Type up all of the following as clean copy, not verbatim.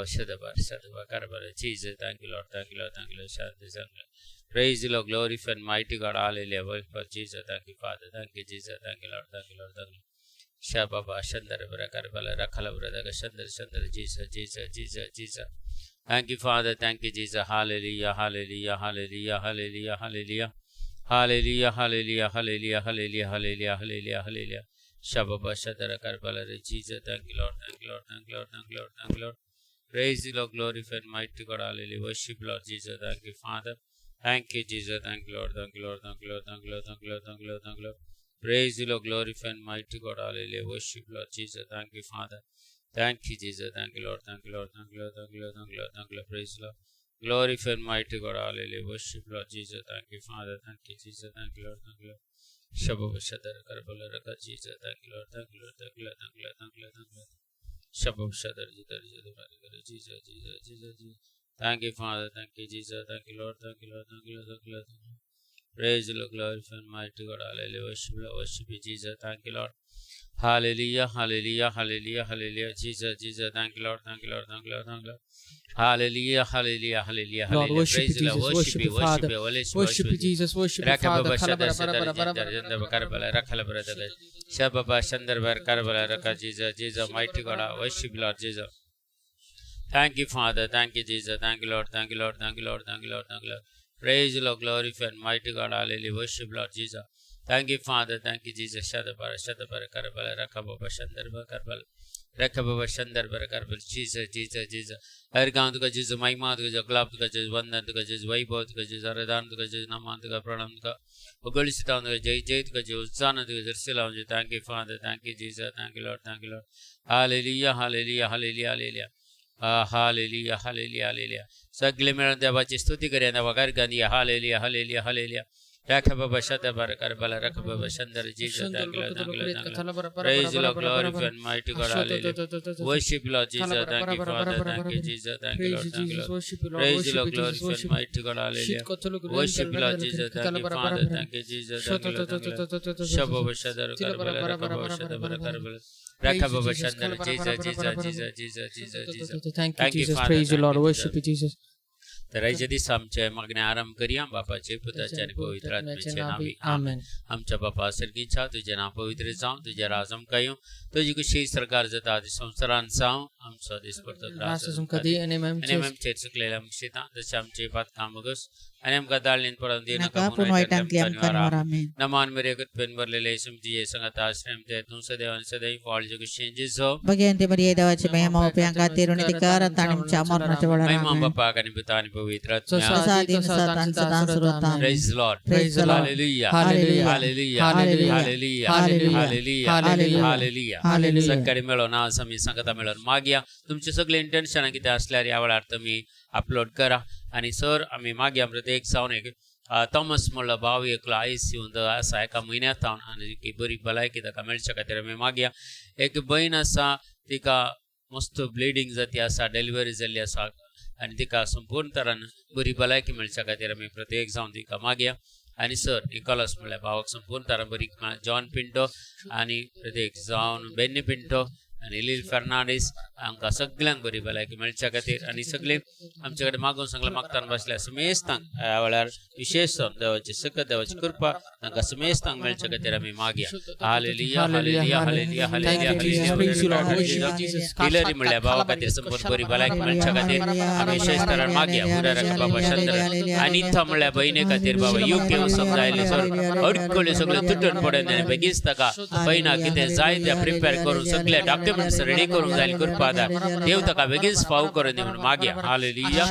Shadabar, Shadabar, Karabala, Jesus, thank you, Lord, thank you, Lord, thank you, Lord, Shadabar, thank you, Lord. Praise the Lord, glory and mighty God, hallelujah, worship for Jesus, thank you, Father, thank you, Jesus, thank you, Lord, thank you, Lord, thank you. Shababa, Shandara, Karabala, Rakhala, Brother, Shandar, Shandar, Jesus, Jesus, Jesus, Jesus. Thank you, Father, thank you, Jesus, hallelujah, hallelujah, hallelujah, hallelujah, hallelujah. Hallelujah, hallelujah, hallelujah, hallelujah, hallelujah, hallelujah, hallelujah. Shababa, Shadara, Karbala, Jesus, thank you, Lord, thank you, Lord, thank you, Lord, thank you, Lord, thank you, Lord. Praise the Lord, glorify and mighty God, hallelujah. Worship Lord Jesus, thank you, Father. Thank you, Jesus, thank you, Lord, thank you, Lord, thank you, Lord, thank you, Lord, thank you, Lord, thank you, Lord, thank you, Lord. Praise the Lord, glorify and mighty God, hallelujah. Worship Lord Jesus, thank you, Father. Thank you, Jesus, thank you, Lord, thank you, Lord, thank you, Lord, thank you, Lord, thank you, Lord, thank you, Lord. Praise the Lord. Glorify and mighty God, hallelujah. Worship Lord Jesus, thank you, Father. Thank you, Jesus, thank you, Lord, thank you, Lord. Shababa Shadara Karbala Raka Jesus, thank you, Lord, thank you, Lord, thank you, Lord, thank you, Lord, thank you, Lord, thank you, Lord. Shababa Shadara Jidara Jidara Jesus, Jesus, Jesus, Jesus. Thank you, Father, thank you, Jesus, thank you, Lord, thank you, Lord, thank you, Lord, thank you, Lord, thank you. Praise the Lord, glorify and mighty God, hallelujah. Worship, Lord, worship you, Jesus, thank you, Lord. Hallelujah, hallelujah, hallelujah, hallelujah. Jesus, Jesus, thank you, Lord, thank you, Lord, thank you, Lord, thank you, Lord. Hallelujah, hallelujah, hallelujah, Lord, hallelujah. worship Praise you, the Lord, Jesus, worship worship you, you, worship Father, you, worship you, worship worship you, you. Jesus, worship you, Rakha Father. Baba Shadar Shadar Jindar Jindar Karbala Rakhala Brother Shababa Shandar Karbala Rakha Jesus, Jesus, mighty God, worship you, Lord Jesus. Thank you, Father. Thank you, Jesus. Thank you, Lord. Thank you, Lord. Thank you, Lord. Thank you, Lord. Thank you, Lord. Praise the Lord, glorify and mighty God. Hallelujah. Worship Lord Jesus. Thank you, Father. Thank you, Jesus. Shadabara, Shadabara, Karbala, Rakha Baba, Shandar, Karbala, Rakha Baba, Shandar, Karbala. Jesus, Jesus, Jesus. Hargaon तुका Jesus, महिमा तुका गुलाब तुका Jesus, वंदन तुका Jesus, वैभव तुका Jesus, आराधन तुका Jesus, नमन तुका प्रणाम तुका ಹೊಗಳಿಸುತ್ತಾ ಒಂದು ಜೈ ಜೈ ತುಕ ಜೈ ಉತ್ಸಾಹ ತುಕ ಜರ್ಸಿಲ ಒಂದು. Thank you Father, thank you Jesus, thank you Lord, thank you Lord. Hallelujah, hallelujah, hallelujah, hallelujah, hallelujah, hallelujah, hallelujah. सगळे मिळून देवाची स्तुती करूया, देवा गांधी. Hallelujah, hallelujah, hallelujah. रख बाबा शतबर करबला रख बाबा Chandra Jesus, thank you, thank you, thank you. Praise the Lord, glorify and mighty God, hallelujah. Worship Lord Jesus, thank you, Father, thank you, Jesus, thank you, Praise Lord, you, thank you, Jesus, Lord. worship you, Lord, Praise the worship Lord, you, Jesus, glorify and worship. mighty God, hallelujah. Worship Lord Jesus, thank you, Father, thank you, Jesus, thank you, Lord, thank you, Lord. Shababa Shadar Karbala Rakaba Shadar Karbala Rakaba Shandar Jesus, Jesus, Jesus, Jesus, Jesus, Jesus. Thank you, Thank you, Jesus. Father, Praise you, thank Lord. you, Worship Jesus. you, Jesus. तर आयच्या दिसा आमचे मागणे आरंभ करूया. बापाचे, पुताचे आणि पवित्र आत्म्याचे नावी, आमेन. आमेन. आमच्या बापा सर्गीच्या, तुझे नाव पवित्र जावं, तुझे राज आमकां येवं, तुजी कुशी सरकार जाता ती संवसारान जावं. आमचो दिसपडतो ग्रास आमकां दी आनी आनी आमचे आमचेर चुकलेल्या आमकां शिता तशें आमचे पातकां भोगस आनी आमकां दाळणीन पडोवन दिनाका, नाका, पूण पूण वायटांतली वायटांतली आमकां आमकां निवार. निवार. आमेन. नमान मेरे कृपेन भरलेले, तुमची संगत आश्रय ते तूं सदैव आणि सदैव वाळजे कुशीन जिजो. भगवंती मरिये, देवाची माय, आम्हा खातीर ऋणी आता आणि आमच्या मरणाच्या वेळार. महिमा आमेन. बापाक आणि पुता आणि पवित्र आत्म्याक. जसा आदीन सदा आणि सदा सर्वत्र. आमेन. Praise Lord. Praise the Lord. Hallelujah. Hallelujah. Hallelujah. Hallelujah. Hallelujah. Hallelujah. Hallelujah. Hallelujah. Hallelujah. Hallelujah. सकाळी मेळोन आज आमी सांगता मेळोन मागया. तुमचे सगळे इंटेन्शन कितें आसल्यार ह्या वेळार तुमी अपलोड करा. आनी सर आमी मागया प्रत्येक जावन एक थॉमस म्हणलो भाव एकलो आयसीयूंत आसा एका म्हयन्या थावन आनी ती बरी भलायकी ताका मेळच्या खातीर आमी मागया. एक भयण आसा, तिका मस्त ब्लिडींग जाती आसा, डिलिव्हरी जाल्ली आसा आनी तिका संपूर्ण तरान बरी भलायकी मेळच्या खातीर आमी प्रत्येक जावन तिका मागया. आनी सर निकोलस म्हणल्यार भावाक संपूर्ण तरान बरी, जॉन पिंटो आनी प्रत्येक जावन बेन्नी पिंटो आनी लील फर्नांडीस हांकां सगल्यांक बरी भलायकी मेळच्या खातीर आनी सगळीं आमचे कडेन मागून सगळें मागताना बसल्या समेस्तांक ह्या वेळार विशेष जावन देवाची सकत, देवाची कृपा तांकां समेस्तांक मेळच्या खातीर आमी मागया. Hallelujah, hallelujah, hallelujah, Thank hallelujah. you, Jesus. Praise you, Lord. Worship you, Jesus. Hillary म्हणल्यार भावा खातीर संपूर्ण बरी भलायकी मेळच्या खातीर आमी विशेष तरान मागया. उराक बाबा चंद्र अनिता म्हणल्यार भयणे खातीर बाबा युके वचूंक जाय आसलें, सर अडकळ्यो सगळ्यो तुटून पडून आनी बेगीच ताका पयना कितें जाय तें प्रिपेर करून सगळे डॉक्युमेंट्स रेडी करूंक जाय. कृपा देव ताका बेगीच फाव करून दी म्हणून मागया. हालेलुया.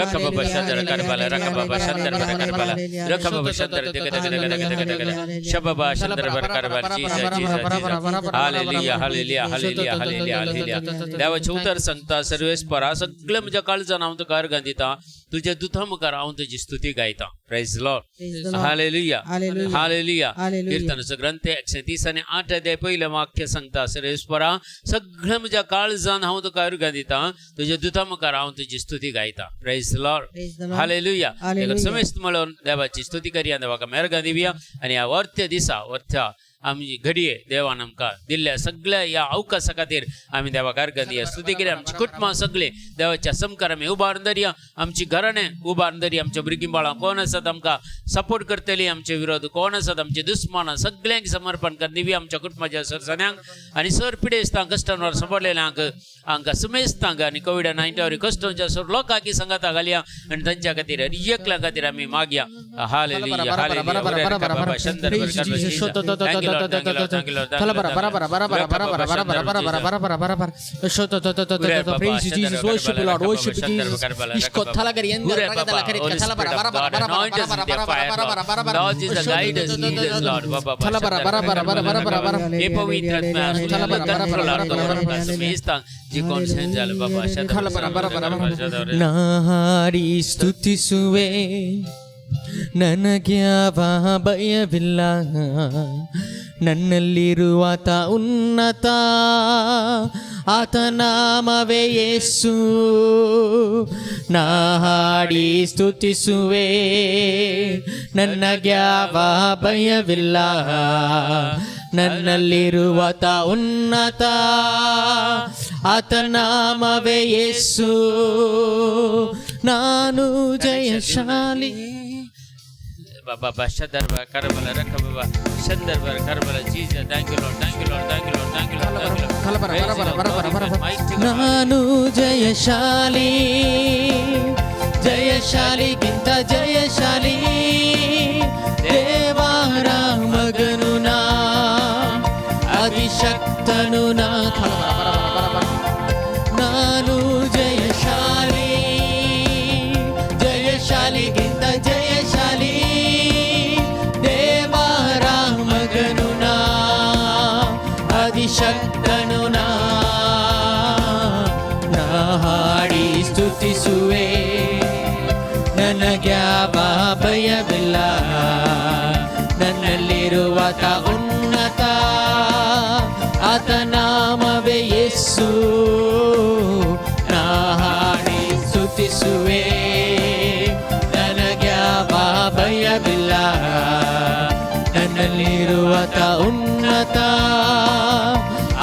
रख बाबा चंद्र करबाला रख बाबा चंद्र करबाला रख बाबा चंद्र दग दग दग दग दग दग शबाबा चंद्र करबाला. Jesus, Jesus, Jesus. Hallelujah, hallelujah, hallelujah, hallelujah, hallelujah. देवाचें उतर सांगता, सर्वेस्परा, सगळें म्हज्या काळजान हांव तुका अर्गां दिता, तुज्या दुथा मुखार हांव तुजी स्तुती गायता. Praise Lord. Hallelujah. Hallelujah. Hallelujah. Hallelujah. कीर्तनाचो ग्रंथ 130 आणि 8 अध्याय पहिलं वाक्य सांगता, सर्वेस्परा, सगळें म्हज्या काळजान हांव तुका अर्गां दिता, तुज्या दुथा मुखार हांव तुजी स्तुती गायता. Praise Lord. Praise the Lord. Hallelujah. Hallelujah. समेस्त म्हणून देवाची स्तुती करूया, देवाक मेरगां दिवया. आनी ह्या वरत्या दिसा वरत्या आमी घडये देवान आमकां दिल्ल्या सगळ्या ह्या अवकाशा खातीर आमी देवाक अर्घ दिया. स्तुती केली. आमची कुटुंबां सगळीं देवाच्या समकार आमी उबारून धरया. आमची घराणें उबारून धरया. आमच्या भुरगीं बाळां कोण आसात आमकां सपोर्ट करतली, आमचे विरोध कोण आसात, आमचे दुस्मानां सगळ्यांक समर्पण कर दिवया. आमच्या कुटुंबाच्या सरसान्यांक आनी सर पिडेस्तांक कश्टांवर सांपडलेल्यांक हांकां सुमेस्तांक आनी कोविड 19 कश्टांच्या सर लोकांक सांगाता घालया आनी तांच्या खातीर आनी एकल्या खातीर आमी मागया. Hallelujah, hallelujah. बाबा शंदर. Thank you Lord, thank you Lord, thank you Lord. Praise you, Jesus. Worship you, Lord. Worship you, Jesus. Lord Jesus, guide us, lead us, Lord. हे पवित्र आत्मा, कंट्रोल जी कोण झालं बाबा. ನಾಹಾರಿ ಸ್ತುತಿಸುವೆ, ನನಗ್ಯಾವ ಭಯವಿಲ್ಲ. ನನ್ನಲ್ಲಿರುವಾತ ಉನ್ನತ, ಆತ ನಾಮವೇ ಯೇಸು. ನಾ ಹಾಡಿ ಸ್ತುತಿಸುವೆ, ನನಗ್ಯಾವ ಭಯವಿಲ್ಲ. ನನ್ನಲ್ಲಿರುವಾತ ಉನ್ನತ, ಆತ ನಾಮವೇ ಯೇಸು. ನಾನು ಜಯಶಾಲಿ. Baba Shadarba Karbala Rakababa Shandarba Karbala Jesus. Thank you Lord, thank you Lord, thank you Lord, thank you Lord, thank you Lord. Praise the Lord, glorified, mighty God. ನಾನು ಜಯಶಾಲಿ, ಜಯಶಾಲಿಗಿಂತ ಜಯಶಾಲಿ. ದೇವರ ಮಗನು ನಾ, ಅಭಿಷಕ್ತನು ನಾ. ನಾನು ಜಯಶಾಲಿ, ಜಯಶಾಲಿಗಿಂತ ಜಯಶಾಲಿ. ದೇವರ ಮಗನು ನಾ, ಅಭಿಷಕ್ತನು ನಾ. ನಾ ಹಾಡಿ ಸ್ತುತಿಸುವೆ, ನನಗ್ಯಾವ ಭಯವಿಲ್ಲ. ನನ್ನಲ್ಲಿರುವಾತ ಉನ್ನತ, ಆತ ನಾಮವೇ ಯೇಸು. ನಾ ಹಾಡಿ ಸ್ತುತಿಸುವೆ, ನನಗ್ಯಾವ ಭಯವಿಲ್ಲ. ನನ್ನಲ್ಲಿರುವಾತ ಉನ್ನತ,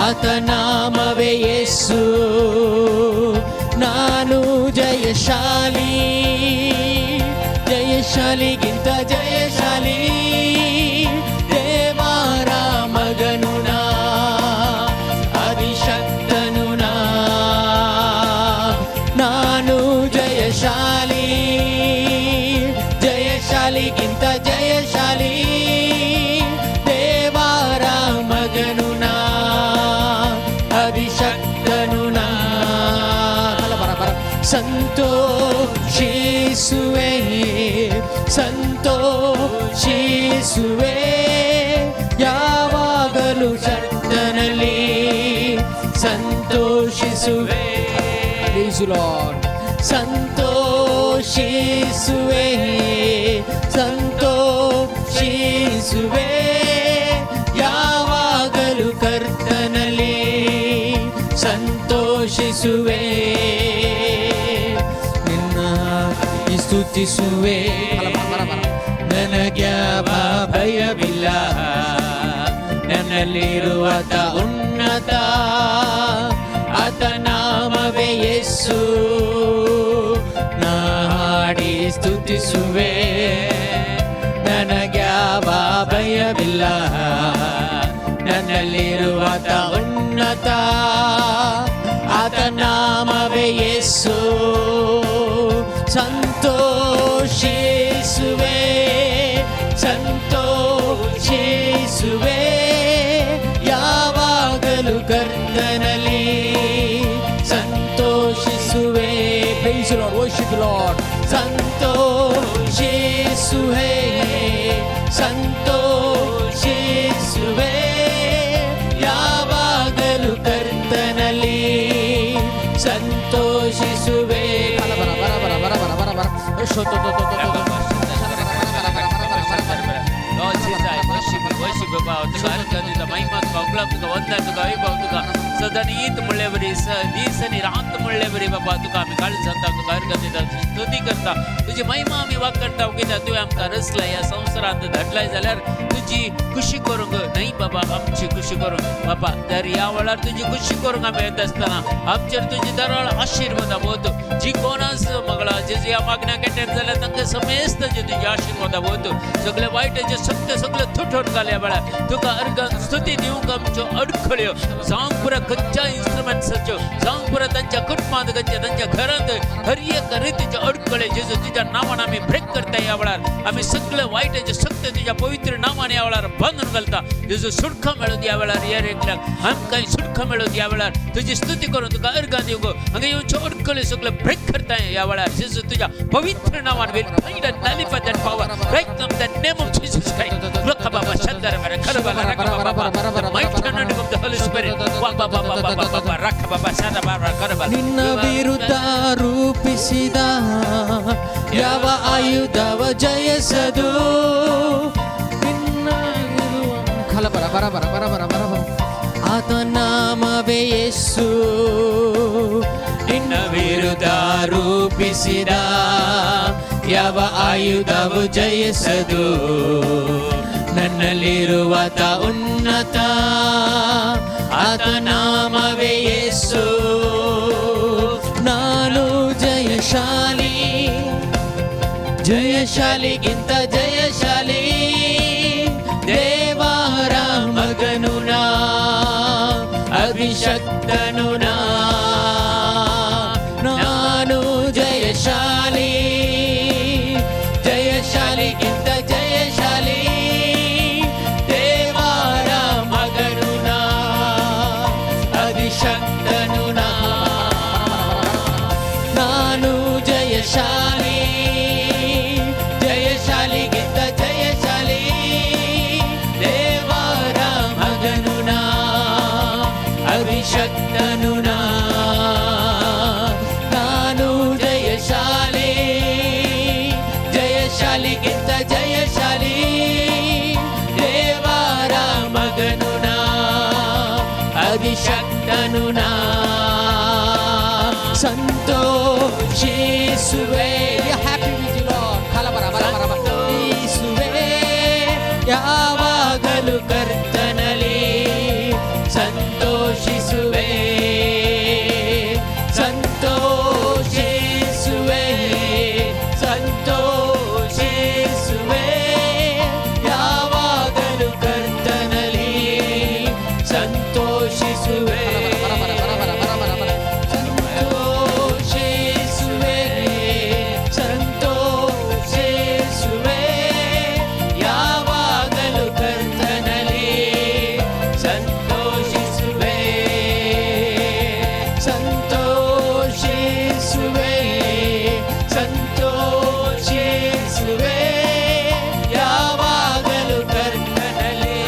ಆತ ನಾಮವೇ ಯೇಸು. ನಾನು ಜಯಶಾಲಿ, ಜಯಶಾಲಿಗಿಂತ ಜಯಶಾಲಿ. ದೇವರ ಮಗನು ನಾ, ಅಭಿಷಕ್ತನು ನಾ. ನಾನು ಜಯಶಾಲಿ, ಜಯಶಾಲಿಗಿಂತ ಜಯಶಾಲಿ. ದೇವರ ಮಗನು ನಾ, ಅಭಿಷಕ್ತನು ನಾ. ಸಂತೋಷಿಸುವೆ, ಸಂತೋಷಿಸುವೆ, ಯಾವಾಗಲೂ ಕರ್ತನಲ್ಲಿ ಸಂತೋಷಿಸುವೆ. ಸಂತೋಷಿಸುವೆ, ಸಂತೋಷಿಸುವೆ, ಯಾವಾಗಲೂ ಕರ್ತನಲ್ಲಿ ಸಂತೋಷಿಸುವೆ. ನಿನ್ನ ಸ್ತುತಿಸುವೆ, ನನಗ್ಯಾವ ಭಯವಿಲ್ಲ. ನನ್ನಲ್ಲಿರುವಾತ ಉನ್ನತ, ಆತ ನಾಮವೇ ಯೇಸು. ನಾ ಹಾಡಿ ಸ್ತುತಿಸುವೆ, ನನಗ್ಯಾವ ಭಯವಿಲ್ಲ. ನನ್ನಲ್ಲಿರುವಾತ ಉನ್ನತ, ಆತ ನಾಮವೇ ಯೇಸು. ಸಂತೋಷಿಸುವೆ, ಸಂತೋಷಿಸುವೆ, ಯಾವಾಗಲೂ ಕರ್ತನಲ್ಲಿ ಸಂತೋಷಿಸುವೆ. Praise Lord, worship Lord. ಸಂತೋಷಿಸುವೆ, ಸಂತೋಷಿಸುವೆ, ಯಾವಾಗಲೂ ಕರ್ತನಲ್ಲಿ ಸಂತೋಷಿಸುವೆ. Lord Jesus, I worship you, worship you, Baba. तुका अर्घ दिता, महिमा तुका, उपलब्ध तुका, वंदन तुका, वैभव तुका. सदांनीत म्हणले बरी दीस आनी रात म्हणले बरी बाबा तुका आमी काळी जाता, तुका अर्घ दिता, तुजी स्तुती करता, तुजी महिमा आमी वाकडता. कित्याक तुवें आमकां रचलाय, ह्या संवसारांत धाडलाय जाल्यार तुजी खुशी करूंक न्हय बाबा, आमची खुशी करूंक बाबा. तर ह्या वेळार तुजी खुशी करूंक आमी येता आसतना आमचेर तुजी दरवळ आशिर्वादा वत. जी कोणाच मगळा जे ह्या मागण्या केटेर जाल्यार तांकां समेस्त जे तुजी आशिर्वादा वत. सगळे वायटाचे सत्य सगळे तुटून घाल. ह्या वेळार तुका अर्घ स्तुती दिवंक आमच्यो अडखळ्यो जावंक पुरा, खंयच्या इन्स्ट्रुमेंट्साच्यो जावंक पुरा, तांच्या कुटुंबांत, खंयच्या तांच्या घरांत हर एक रितीच्यो अडखळे जेजू तुज्या नांवान आमी ब्रेक करता. ह्या वेळार आमी सगळे वायटाचे सत्य तुज्या पवित्र नांवान ह्या वेळार बांदून घालता. जेजू, सुटका मेळून ह्या वेळार, ह्या एकल्याक आमकां सुटका मेळून. ह्या वेळार तुजी स्तुती करून तुका अर्घां दिवंक हांगा येवच्यो अडखळे सगळे ब्रेक करता. ह्या वेळार जेजू तुज्या पवित्र नांवान we bind and nullify that power right now in the name of Jesus Christ. Raka baba shandara bara karabala raka baba baba. The mighty anointing of the Holy Spirit. Wa ba ba ba ba ba ba ba raka baba shanda bara karabala. ನಿನ್ನ ವಿರುದ್ಧ ರೂಪಿಸಿದ ಯಾವ ಆಯುಧವ ಜಯಿಸದು. ನಿನ್ನ ಕಲಬರ ಬರ ಬರ ಬರ ಬರ ಬರ ಬರ ಆತ ನಾಮವೇ ಯೇಸು. ನಿನ್ನ ವಿರುದ್ಧ ರೂಪಿಸಿದ ಯಾವ ಆಯುಧವು ಜಯಿಸದು. ನನ್ನಲ್ಲಿರುವಾತ ಉನ್ನತ, ಆತ ನಾಮವೇ ಯೇಸು. ನಾನು ಜಯಶಾಲಿ, ಜಯಶಾಲಿಗಿಂತ ಜಯಶಾಲಿ. ದೇವರ ಮಗನು ನಾ, ಅಭಿಷಕ್ತನು ನಾ. ನಾನು ಜಯಶಾಲಿ, ಜಯಶಾಲಿಗಿಂತ ಜಯಶಾಲಿ. ದೇವರ ಮಗನು ನಾ, ಅಭಿಷಕ್ತನು ನಾ. ನಾನು ಜಯಶಾಲಿ, ಜಯಶಾಲಿಗಿಂತ ಜಯಶಾಲಿ. ದೇವರ ಮಗನು ನಾ, ಅಭಿಷಕ್ತನು ನಾ. ನಾನು ಜಯಶಾಲಿ, ಜಯಶಾಲಿಗಿಂತ ಜಯಶಾಲಿ. ದೇವರ ಮಗನು ನಾ, ಅಭಿಷಕ್ತನು ನಾ. ಸಂತೋಷಿಸುವೆ. Happy with you, Lord. ಕಲಬರ ಬರ ಬರ ಸಂತೋಷಿಸುವೆ ಯಾವಾಗಲೂ ಕರ್ತನಲ್ಲಿ ಸಂತೋಷಿಸುವೆ. ಸಂತೋಷಿಸುವೆ, ಸಂತೋಷಿಸುವೆ ಯಾವಾಗಲೂ ಕರ್ತನಲ್ಲಿ ಸಂತೋಷಿಸುವೆ. ಸಂತೋಷಿಸುವೆ, ಸಂತೋಷಿಸುವೆ ಯಾವಾಗಲೂ ಕರ್ತನಲ್ಲಿ ಸಂತೋಷಿಸುವೆ. ಸಂತೋಷಿಸುವೆ, ಸಂತೋಷಿಸುವೆ ಯಾವಾಗಲೂ ಕರ್ತನಲ್ಲಿ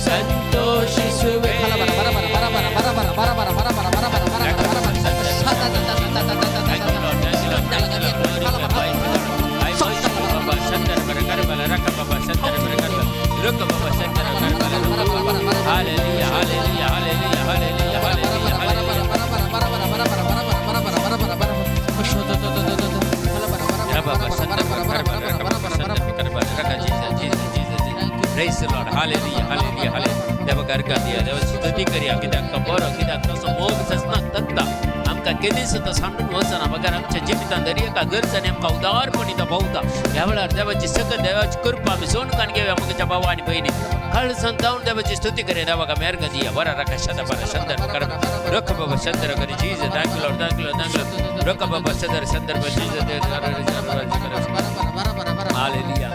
ಸಂತೋಷಿಸುವೆ. Thank you, Lord. Thank you, Lord. Thank you, Lord. Glorify mighty Lord. I worship you, Baba. Shandara bara karabala raka baba shandara bara karabala. Raka baba shandara karabala raka baba. Hallelujah, hallelujah, hallelujah, hallelujah, hallelujah, hallelujah. Baba shandara bara karabala raka baba shandara karabala raka. Jesus, Jesus, Jesus, Jesus. Praise the Lord. Hallelujah, hallelujah, hallelujah. देवाक अर्घां दिया, देवाची स्तुती करया. कित्याक तो बरो, कित्याक तसो मोग ससनाक तत्ता. आमकां केन्ना सुद्दां सांडून वचना, बगर आमच्या जिवितांत दर एका गरजांनी आमकां उदारपणी तो भोंवता. ह्या वेळार देवाची सकत, देवाची कृपा आमी सोणकान घेवया. म्हज्या भावा आनी भयणी, काळजान जावन देवाची स्तुती करया. देवाक आमी अर्घां दिया. बरा राखा शंदा बरा शंदर कर रख बाबा शंदर कर. Jesus, thank you, Lord, thank you, Lord, thank you. रख बाबा शंदर शंदर. जीसस. हालेलुया.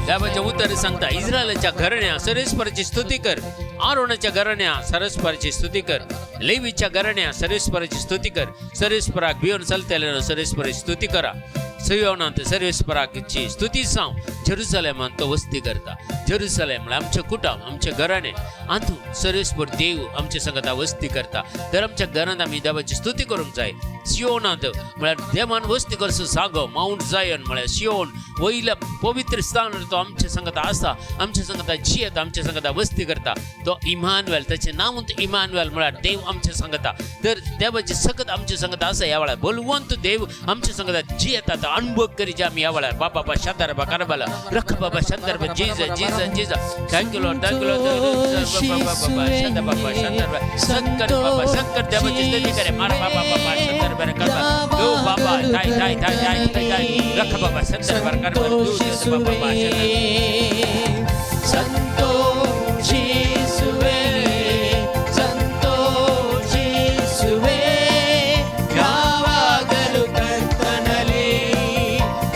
देवाचे उतर सांगता, इस्रायलाच्या घराण्या, सर्वेस्पराची स्तुती कर. आरोनाच्या घराण्या, सर्वेस्पराची स्तुती कर. लेवीच्या घराण्या, सर्वेस्पराची स्तुती कर. सर्वेस्पराक भिवन चलतले, सर्वेस्पराची स्तुती करा. सियोनांत सर्वेस्पराची स्तुती सांव, जेरुसलेमान तो वस्ती करता. जेरुसलेम म्हळ्यार आमचें कुटुंब, आमचें घराणें. हातूंत सर्वेस्पर देव आमच्या संगता वस्ती करता. तर आमच्या घरांत आमी देवाची स्तुती करूंक जाय. सियोनांत म्हळ्यार देवान वस्ती करचो जागो मावंट जायन म्हळ्यार सियोन वयल्या पवित्र स्थानार तो आमच्या संगता आसा, आमच्या संगता जियेता, आमच्या संगता वस्ती करता. तो इमानुएल, ताचें नांवूच इमानुएल म्हळ्यार देव आमच्या संगता. तर देवाची सकत आमच्या संगता आसा ह्या वेळार. बलवंत देव आमच्या संगता जियेता, तो अनुभव करीचे आमी ह्या वेळार. बाबा बाबा शांतार बाबा कारबाला रख बाबा शांतार बाबा Jesus Jesus Jesus. Thank you Lord, thank you Lord. बाबा बाबा शांता बाबा शांतार बाबा शंकर बाबा शंकर देवाची स्तुती करे. मार बाबा बाबा शंकर बाबा कारबाला दो बाबा थाय थाय थाय थाय थाय थाय रख बाबा शंकर बाबा कारबाला दो बाबा ಸಂತೋಷಿಸುವೆ, ಸಂತೋಷಿಸುವೆ, ಯಾವಾಗಲೂ ಕರ್ತನಲ್ಲಿ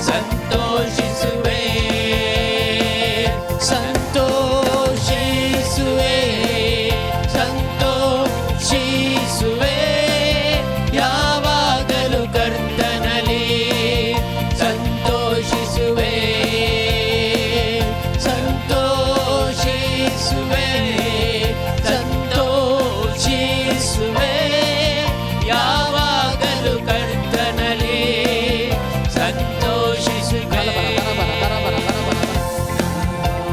ಸಂತೋಷಿಸುವೆ, ಸಂತೋಷಿಸುವೆ, ಸಂತೋಷಿಸುವೆ, ಯಾವಾಗಲೂ ಕರ್ತನಲ್ಲಿ ಸಂತೋಷಿಸುವೆ, ಸಂತೋಷಿಸುವೆ, ಸಂತೋಷಿಸುವೆ, ಯಾವಾಗಲೂ ಕರ್ತನಲ್ಲಿ ಸಂತೋಷಿಸುವೆ.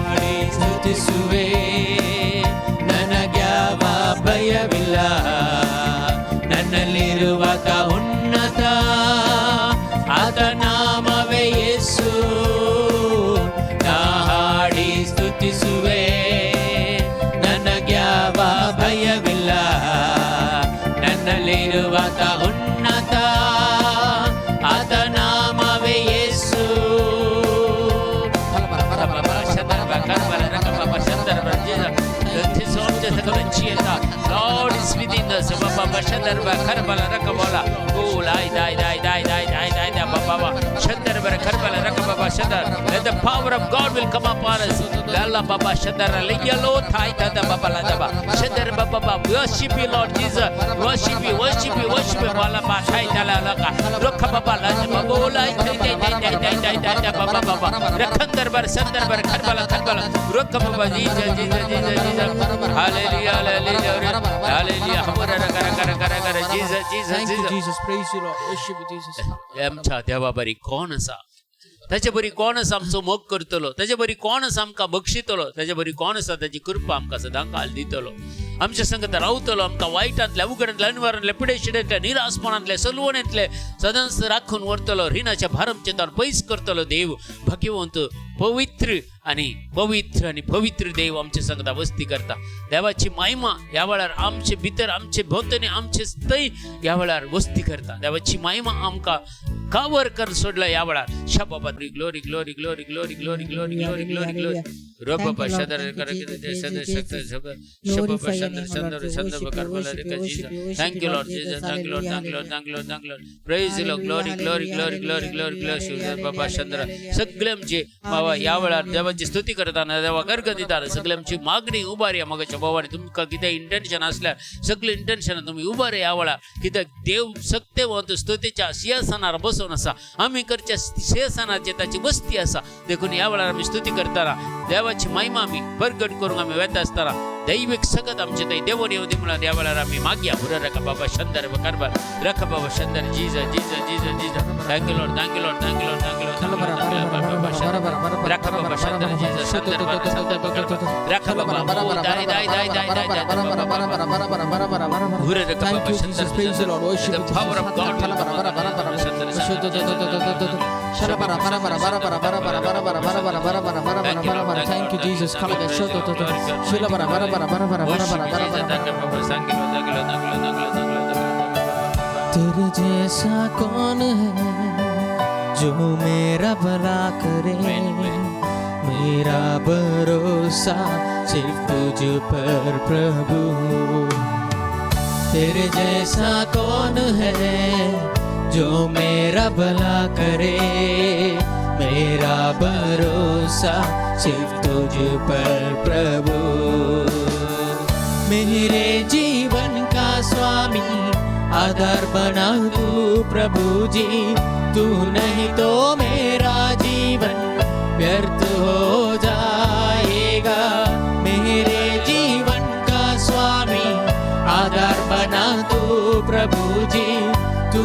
ಹಾಡಿ ಸ್ತುತಿಸುವೆ, ನನಗ್ಯಾವ ಭಯವಿಲ್ಲ, ನನ್ನಲ್ಲಿರುವಾತ ಉನ್ನತ, ಆತ ನಾಮವೇ ಯೇಸು. ನಾ ಹಾಡಿ ಸ್ತುತಿಸುವೆ, ನನಗ್ಯಾವ ಭಯವಿಲ್ಲ, ನನ್ನಲ್ಲಿರುವಾತ ಉನ್ನತ, ಆತ ನಾಮವೇ ಯೇಸು. Lord is within us. Baba Shandarba Karbala Rakabala. Oh, lai dai dai dai dai dai dai dai Baba Shandarba Karbala Rakababa Shandar. Let the power of God will come upon us. Lalla Baba Shandara Yellow Thai Dada Baba Ladaba Shandar Baba. Worship you, Lord Jesus. Worship you, worship you, worship you. Bala Ba Thai Dala Laka. Rakha Baba Lada Baba Lai Thai Dai Dai Dai Dai Dai Dai Dai Baba Baba. Rakhandar Bar Sandar Bar Karbala Karbala. Rakha Baba Jesus Jesus Jesus Jesus. Hallelujah, hallelujah, hallelujah. Hamura Kara Kara Kara Kara Jesus Jesus Thank you, Jesus. Jesus. Praise you, Lord. Worship you, Jesus. आमच्या देवा बरी कोण आसा, ताचे बरी कोण आसा आमचो मोग करतलो, ताचे बरी कोण आसा आमकां बक्षितलो, ताचे बरी कोण आसा ताची कृपा आमकां सदां काल दितलो, आमच्या संगत रावतलो, आमकां वायटांतले, अवघडांतले, अनवारांतले, पिडेशिडेंतले, निरासपणांतले, सलवणेंतले सदांच राखून व्हरतलो, रिणाच्या भारमचे ताण पयस करतलो देव भाग्यवंत पवित्र आणि पवित्र आणि पवित्र देव आमच्या संगता वस्ती करता. देवाची महिमा ह्या वेळार आमचे भितर, आमचे भोंवतणी, आमचे थंय ह्या वेळार वस्ती करता. देवाची महिमा आमकां कावर कर सोडला ह्या वेळार. शाबाबा glory glory glory glory glory glory glory glory glory. Thank you, Lord. Thank you, Jesus, Jesus, Jesus. Glorify your name, O Lord. We worship you, worship you, worship you, worship Thank you, you, Lord Lord Jesus. Jesus. Thank you, Lord. Hallelujah, Thank you, Lord. hallelujah. Thank you, Lord. Thank you, Lord. Praise the Lord. Glory, glory, glory, glory, glory, glory. बाबा चंद्र सगळे आमचे बाबा ह्या वेळार देवाची स्तुती करताना देवा गर्ग दिताना सगळे आमची मागणी उबारी मगाच्या भावाने तुमकां कितें इंटेन्शन आसल्यार सगळे इंटेन्शन तुमी उबारी ह्या वेळार, कित्याक देव सक्तेवंत स्तुतीच्या सिंहासनार बसून आसा, आमी करच्या सिंहासनाचेर ताची वस्ती आसा. देखून ह्या वेळार आमी स्तुती करताना देवाची महिमा आमी परगट करूंक आमी वेता आसतना दैवीक सगत आमचे थंय देवून येवं दी म्हणून ह्या वेळार आमी मागया. बुरा रका बाबा शंदर कारभार रका बाबा शंदर Jesus Jesus Jesus Jesus. Thank you Lord, thank you Lord, thank you Lord, thank you Lord, thank you Lord. बाबा शंदर रका बाबा शंदर जीसस शंदर शंदर रका बाबा ओ दाई दाई दाई दाई दाई दाई बाबा बुरा रका Thank Baba you, Shander Jesus. Praise the Lord. Worship The you, power of God will come Thank you, Jesus. तेरे जैसा कौन है जो मेरा भला करे, मेरा भरोसा सिर्फ तुझ पर प्रभु. तेरे जैसा कौन है जो मेरा भला करे, मेरा भरोसा सिर्फ तुझ पर प्रभु. मेरे जीवन का स्वामी आधार बना तू प्रभु जी, तू नहीं तो मेरा जीवन व्यर्थ हो जाएगा. मेरे जीवन का स्वामी आधार बना तू प्रभु जी, तू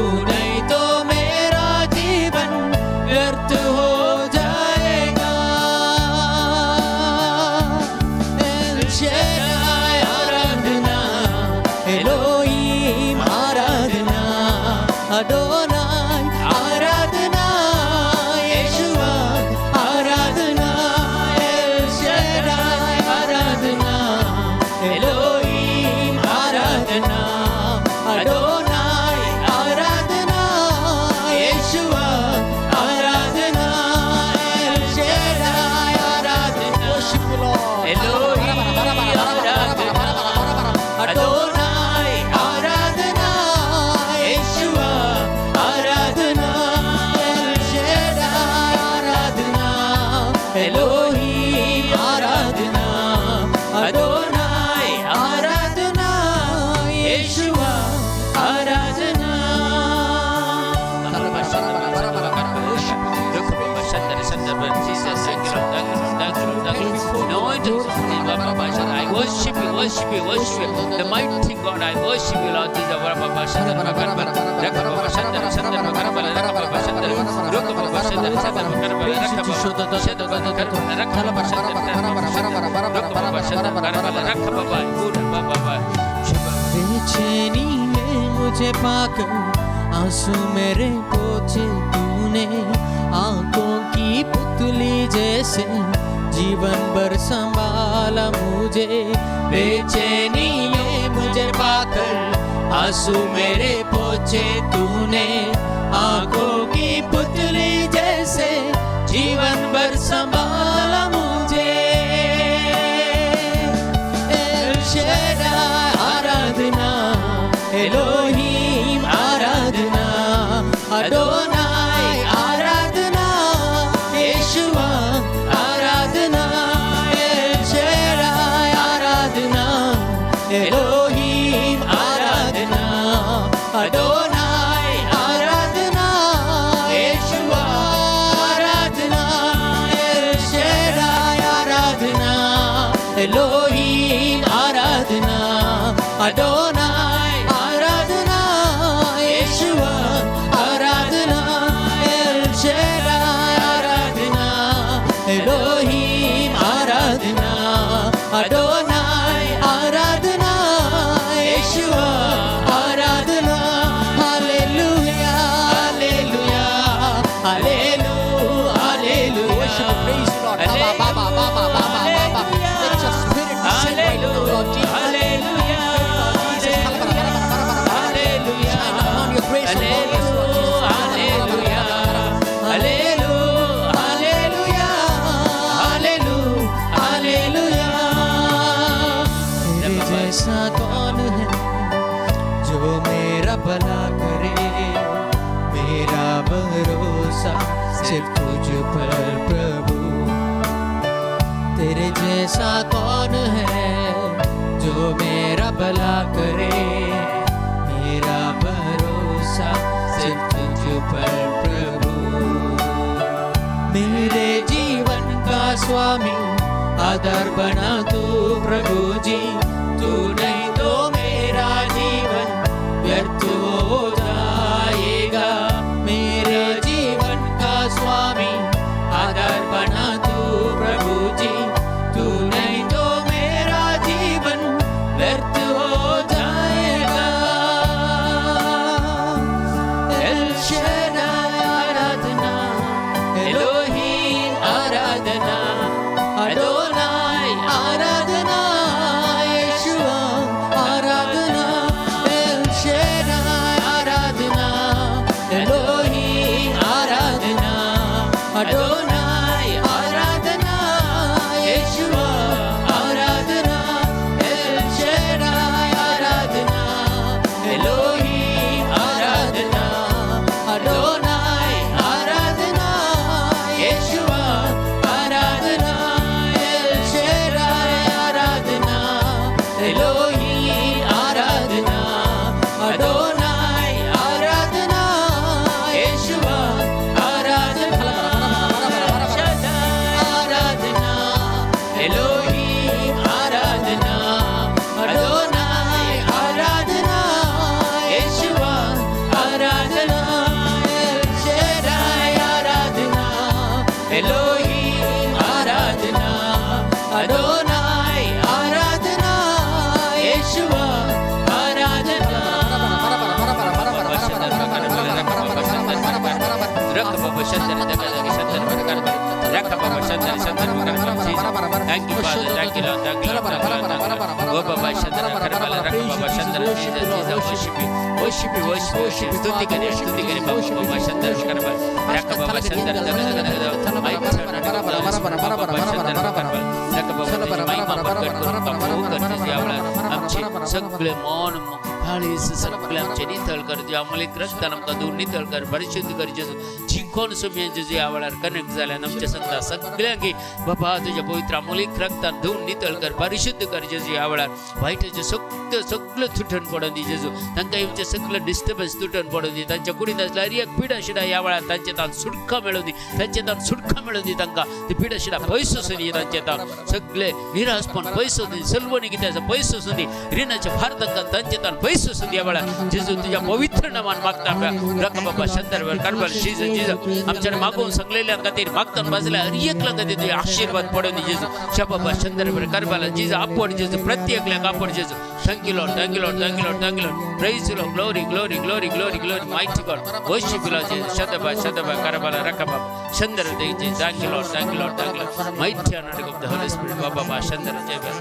worship you, worship you. The mighty God, I worship you, Lord Jesus. Baba Shandra Karba, Rakaba Shandra Shandra Karba, Rakaba Shandra, Rukaba Shandra Shandra Karba, Rakaba Shandra Karba, Rakaba Shandra Rukaba Shandra Karba, Rakaba Buddha Baba Shiva. बेचैनी में मुझे पाकर आंसू मेरे पोछे तूने, आंखों की पुतली जैसे जीवन भर संभाला मुझे। बेचैनी में मुझे पाकर आंसू मेरे पोछे तूने, आंखों की पुतली जैसे जीवन भर संभाला मुझे। एल शड्डाई आराधना, एलोहीम आराधना, अडोनाई आराधना, येशुआ आराधना, एल शड्डाई आराधना, एलोहीम आराधना, अडोनाई आराधना, येशुआ आराधना, एल शड्डाई आराधना, एलोहीम आराधना, अडोनाई आराधना, येशुआ आराधना, एल शड्डाई आराधना, एलोहीम आराधना, अडोनाई आराधना, Yeshua Aradhana. Hallelujah, hallelujah, hallelujah, hallelujah. Worship and praise you, Lord. Baba, Baba, Baba, Baba, Baba. Let your spirit descend right now, Lord Jesus. Hallelujah. Jesus. Shine upon your grace upon us, Lord Jesus. Hallelujah. Hallelujah, hallelujah, hallelujah, hallelujah. तेरे जैसा कौन है जो मेरा भला करे, मेरा भरोसा सिर्फ तुझ पर प्रभु। तेरे जैसा कौन है जो मेरा भला करे, मेरा भरोसा सिर्फ तुझ पर प्रभु। मेरे जीवन का स्वामी आधार बना तू प्रभु जी, तू नहीं तो मेरा जीवन व्यर्थ हो जाएगा। मेरे जीवन का स्वामी आधार बना तू प्रभु जी, तू नहीं तो मेरा जीवन व्यर्थ हो जाएगा। एल शड्डाई आराधना, एलोहीम आराधना, अडोनाई आराधना, येशुआ आराधना, एल शड्डाई आराधना, एलोहीम आराधना, अडोनाई आराधना, येशुआ आराधना, एल शड्डाई आराधना, एलोहीम आराधना, अडोनाई आराधना, येशुआ आराधना, एल शड्डाई आराधना, एलोहीम आराधना, अडोनाई आराधना, येशुआ आराधना, आराधना, एलोहीम आराधना, अडोनाई आराधना, येशुआ आराधना, एल शड्डाई आराधना, एलोहीम आराधना, अडोनाई आराधना, येशुआ आराधना। Thank you, Father. Thank you, Lord. Thank you, Lord. Thank you, Lord. Thank you, Lord. Oh, Baba Shandra, Karabala, Rakaba Shandra, Jesus, Jesus, worship you, worship you, worship you, worship you. स्तुति करें, स्तुति करें, बाबा, बाबा Chandra, Karabala, Rakaba Chandra, Dada, Dada, Dada, My Baba Chandra, Karabala, Rakaba, महिमा प्रकट करून प्रभू करते आमचे सगळे मन काळीज सगळे आमचे नितळ कर, अमलिक रक्तान आमकां धुवन नितळ कर, परिशुद्ध कर जेजू. जिंक कोण सुमये जेजू ह्या वेळार कनेक्ट जाल्यान आमच्या संगता सगळ्यांक बाबा तुज्या पवित्र अमोलीक रक्तान धुवन नितळ कर, परिशुद्ध कर जेजू. ह्या वेळार वायटाचें सगळें सगळें तुटून पडून दी जेजू. तांकां येवचें सगळें डिस्टर्बन्स तुटून पडून दी. तांच्या कुडींत आसल्यार हर एक पिडा शिडा ह्या वेळार तांचे तान सुटका मेळून दी, तांचे तान सुटका मेळून दी. तांकां ती पिडा शिडा पयस वचून दी, तांचे तान सगळे निराशपण पयस वचून दी, सलवणी कितें आसा पयस वचून दी, रिणाचे भार तांकां तांचे तान पयस वचून दी. ह्या वेळार जेजू तुज्या पवित्र नामान मागता. रक बाबा शंदर कारभार जीज जीज. आमच्या मागून सगळेल्या खातीर मागतान बसल्या हर एकल्या खातीर तुजे आशीर्वाद पडून दी जेजू. शबाबा शंदर कारभार जीज. आपण जेजू, प्रत्येकल्याक आपण जेजू. Thank you Lord, thank you Lord, thank you Lord, thank you Lord. Praise Lord, glory, glory, glory, glory, glory, mighty God. Worship Lord Jesus. Shadaba Shadaba Karabala Rakaba Chandra Jesus. Thank you Lord, thank you Lord, thank you Lord. Mighty anointing of the Holy Spirit. Baba Chandra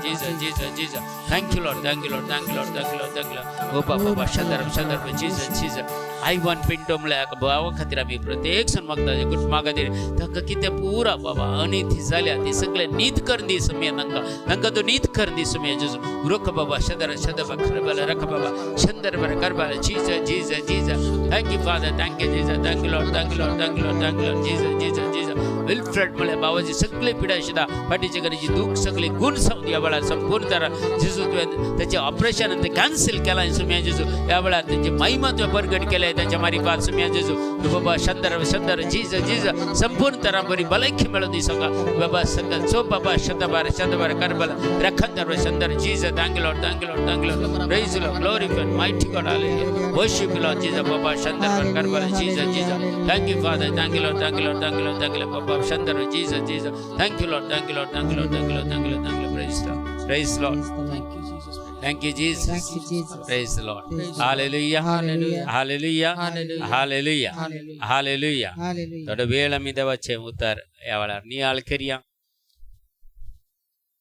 Jesus, Jesus, Jesus. Thank you Lord, thank you Lord, thank you Lord, thank you Lord, thank you Lord. Oh Baba Chandra Chandra Jesus, Jesus. Ivan Pinto म्हळ्यार भावा खातीर आमी प्रत्येक सण मागता, कुटुंबा खातीर. तांकां कितें पुरा बाबा अनिती जाल्या ती सगळे नीत कर दी समेय. तांकां तांकां तूं नीत कर दी समेय जेजू. रुख बाबा शदर शदबा खरबल रख बाबा शंदर बर करबल Jesus, Jesus, Jesus. Thank you Father, thank you Jesus, thank you Lord, thank you Lord, thank you Lord, thank you Lord. Jesus, Jesus, Jesus. Wilfred म्हळ्यार बाबाजी सगळे पिडा शिदा फाटीचे कडेची दूख सगळे गुण जावन ह्या वेळार संपूर्ण तरा जेजू तुवें त्याचे ऑपरेशन ते कॅन्सल केला सुम्या जेजू. ह्या वेळार तेची महिमा तुवें परगट केल्या त्याच्या मारिफात सुम्या जेजू. तूं बाबा शंदर शंदर जीज जीज. संपूर्ण तरा बरी भलायकी मेळून दी सगळं बाबा सगळं. सो बाबा शंदबार शंदबार करबल रखंदर Chandar Jesus. Thank you Lord, thank you Lord, thank you Lord. Praise Lord, glory mighty God. Hallelujah. Worship Lord Jesus. Baba Chandar Karbala Jesus, Jesus. Thank you Father, thank you Lord, thank you Lord, thank you Lord, thank you Lord. Baba Chandar Jesus, Jesus. Thank you Lord, thank you Lord, thank you Lord, thank you Lord, thank you Lord, thank you. Praise Lord, praise Lord. Thank you, Jesus. Thank you Jesus. Thank you, Jesus. Praise Lord. Praise hallelujah. Hallelujah. Hallelujah. Hallelujah. Hallelujah. Hallelujah. Hallelujah. Hallelujah. थोडो वेळ आमी देवाचें उतर ह्या वेळार नियाळ करया.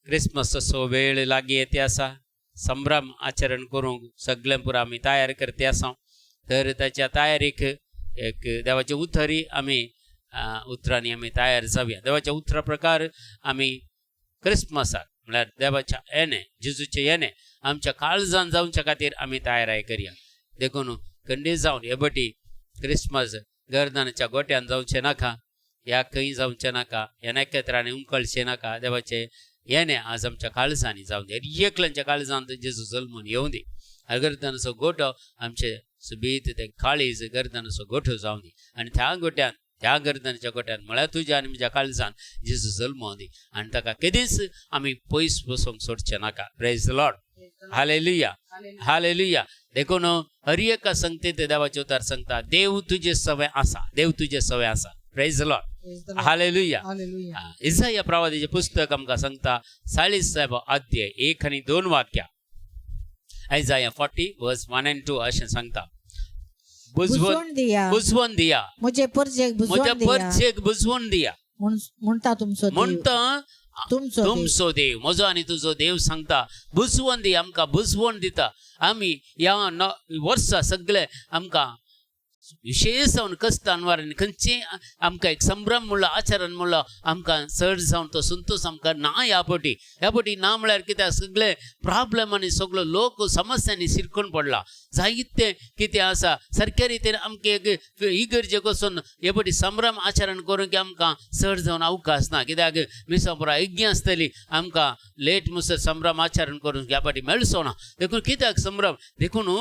Christmas असो वेळ लागीं येते आसा. संभ्रम आचरण करूंक सगळें पुरो आमी तयार करते आसा. तर ताच्या तयारीक एक देवाचे उतरी आमी उतरांनी आमी तयार जावया. देवाच्या उतरा प्रकार आमी क्रिसमसाक म्हळ्यार देवाच्या येणें, जेजूचें येणें आमच्या काळजान जावच्या खातीर आमी तयाराय करया. देखून खंडीत जावन हे बटी क्रिसमस गर्दनाच्या गोट्यान जावचें नाका, ह्या खंय जावचें नाका, ह्या नखेत्रांनी उमकळचें नाका. देवाचें येणें आज आमच्या काळजांनी जावं दी. एकल्यांच्या काळजांत जेजू जल्मून येवं दी. गर्दनाचो गोटो आमचे सुबीत ते काळीज गर्दनाचो गोठो जावं दी आनी त्या गोट्यान, त्या गर्दनाच्या गोट्यान म्हळ्यार तुज्या आनी म्हज्या काळजान जेजू जल्मों दी आनी ताका केदीच आमी पयस बसोंक सोडचें नाका. Praise Lord. Hallelujah, hallelujah. देखून हर एका संगतीत देवाचे उतर सांगता, देव तुजे सवय आसा, देव तुजे सवय आसा. Praise Lord. Praise the Lord. Hallelujah. Hallelujah. Isaiah प्रवादीचे पुस्तक आमकां सांगता, 40 अध्याय 1 आनी 2 वाक्या, Isaiah 40 verse 1 and 2 अशें सांगता, बुजवून बुजवण दिया. बुजवून दिया. म्हजे परजेक म्हज्या बुजवण दिया. परचेक बुजवून दिया. म्हणटा तुमचो देव. म्हणटा तुमचो देव. तुमचो देव. म्हजो आनी तुजो देव सांगता बुजवून दी. आमकां बुजवण दिता. आमी ह्या वर्सा सगळे आमकां विशेष जावन कस्तान आनी खंयचे आमकां एक संभ्रम म्हणलो, आचरण म्हणलो, आमकां चड जावन तो संतोश आमकां ना ह्या पटी. ह्या पटी ना म्हळ्यार कित्याक सगळे प्रॉब्लम आनी सगलो लोक समस्यांनी शिरकून पडला. जायते कितें आसा सारक्या रितीन आमकां एक इगर्जेक वचून हे पटी संभ्रम आचरण करूंक आमकां चड जावन अवकाश ना, कित्याक मिसां पुरा यज्ञ आसतली. आमकां लेट मुसर संभ्रम आचरण करूंक ह्या पाटी मेळचो ना. देखून कित्याक संभ्रम, देखून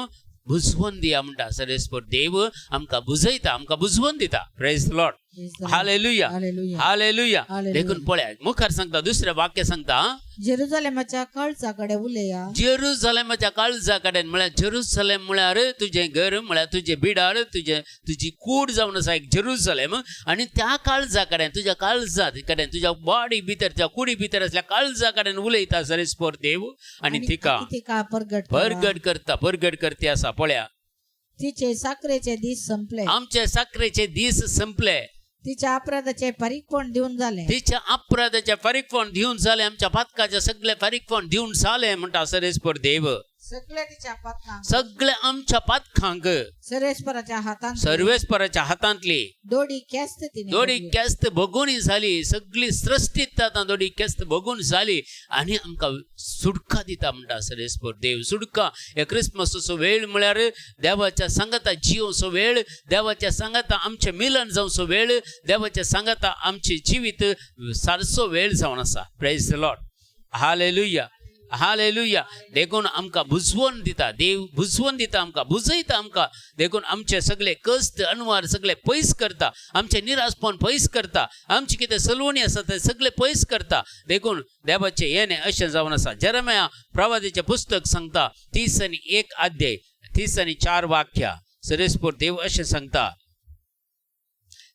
बुजवून दिया म्हणटा सरेस्पर देव. आमकां बुजयता, आमकां बुजवून दिता. Praise Lord. Praise the Lord. Hallelujah. Hallelujah. Hallelujah. Hallelujah. देखून पळया, मुखार सांगता, दुसरें वाक्य सांगता. जेरुजालेमाच्या काळजा कडेन उलया. जेरुजलेमाच्या काळजा कडेन म्हळ्यार, जेरुजलेम म्हळ्यार तुजें घर, म्हळ्यार तुजें बिडार, तुजें तुजी कूड जावन आसा एक जेरुजलेम. आनी त्या काळजा कडेन, तुज्या काळजा कडेन, तुज्या बॉडी भितर, तुज्या कुडी भितर असल्या काळजा कडेन उलयता सरेस्पोर देव आनी तिका तिका परगट करा. परगट करता, परगट करते आसा. पळया. तिचे साखरेचे दीस संपले. आमचे साखरेचे दीस संपले. तिच्या अपराधाचे फारीकपण दिवन झाले. तिच्या अपराधाचे फारीकपण दिवन जालें. आमच्या पातकाचे सगळे फारीकपण दिवन जालें म्हणटा सरेस्पोर देव. सगळ्या तिच्या पातकांक, सगळ्या आमच्या पातकांक सर्वेस्पराच्या हातांत सर्वेस्पराच्या हातांतली दोडी केस्त तिने दोडी भोगली. केस्त भोगून झाली. सगळी सृष्टीत आतां दोडी केस्त भोगून झाली आनी आमकां सुटका दिता म्हणटा सर्वेस्पर देव. सुटका हे क्रिसमसाचो वेळ म्हळ्यार देवाच्या सांगाता जियोचो वेळ, देवाच्या सांगाता आमचें मिलन जावचो वेळ, देवाच्या सांगाता आमचें जिवीत सारसो वेळ जावन आसा. Praise the Lord, hallelujah, hallelujah. देखून आमकां बुजवण दिता देव, बुजवण दिता आमकां, बुजयता आमकां. देखून आमचे सगळे कश्ट अनवार सगळे पयस करता, आमचे निराशपण पयस करता, आमचे कितें सलवणी आसा ते सगळे पयस करता. देखून देवाचें येणें अशें जावन आसा. जेरेमिया प्रवादीचें पुस्तक सांगता 31 अध्याय 34 वाक्या, सरेस्पोर देव अशें सांगता,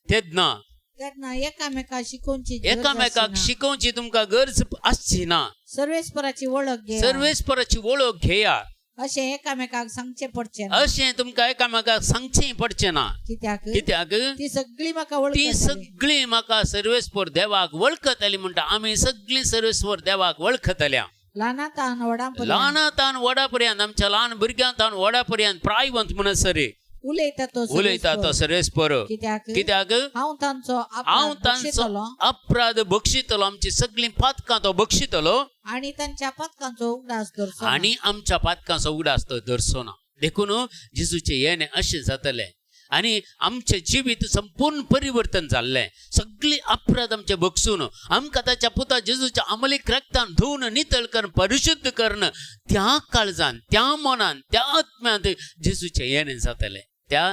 तेन्ना तेन्ना एकामेका शिकोवची गरज एकामेकाक आसना. शिकोवची तुमकां गरज आसची ना. सर्वेस्पराची वळख घे, सर्वेस्पराची वळख घेया अशें एकामेकाक सांगचें पडचें ना. अशें तुमकां एकामेकाक सांगचें पडचें ना. कित्याक? कित्याक? ती सगळी म्हाका ती वळखतली. सगळी म्हाका सर्वेस्पर देवाक वळखतली म्हणटा. आमी सगळीं सर्वेस्पर देवाक वळखतल्या. ल्हाना तान व्हडां पर्यंत, ल्हाना तान व्हडा पर्यंत, आमच्या ल्हान भुरग्यां तान व्हडा पर्यंत प्रायवंत म्हणसर उलयता तो उलयता तो सर्वेस्पर. सर्वेस्पर. कित्याक? कित्याक? हांव तांचो हांव अपराध तांचो बक्षितलो अपराध बक्षितलो, आमची सगळीं पातकां तो बक्षितलो आणि तांच्या पातकांचो उगडास दवरचो ना. आनी आमच्या पातकांचो उगडास तो दरचो ना. देखून जेजूचें येणें अशें जातलें आनी आमचें जिवीत संपूर्ण परिवर्तन जाल्लें. सगळी अपराध आमचे बक्षून आमकां ताच्या पुता जेजूच्या अमलीक रक्तान धुवन नितळ करून परिशुद्ध करून त्या काळजान, त्या मनान, त्या आत्म्यांत जेजूचें येणें जातलें. त्या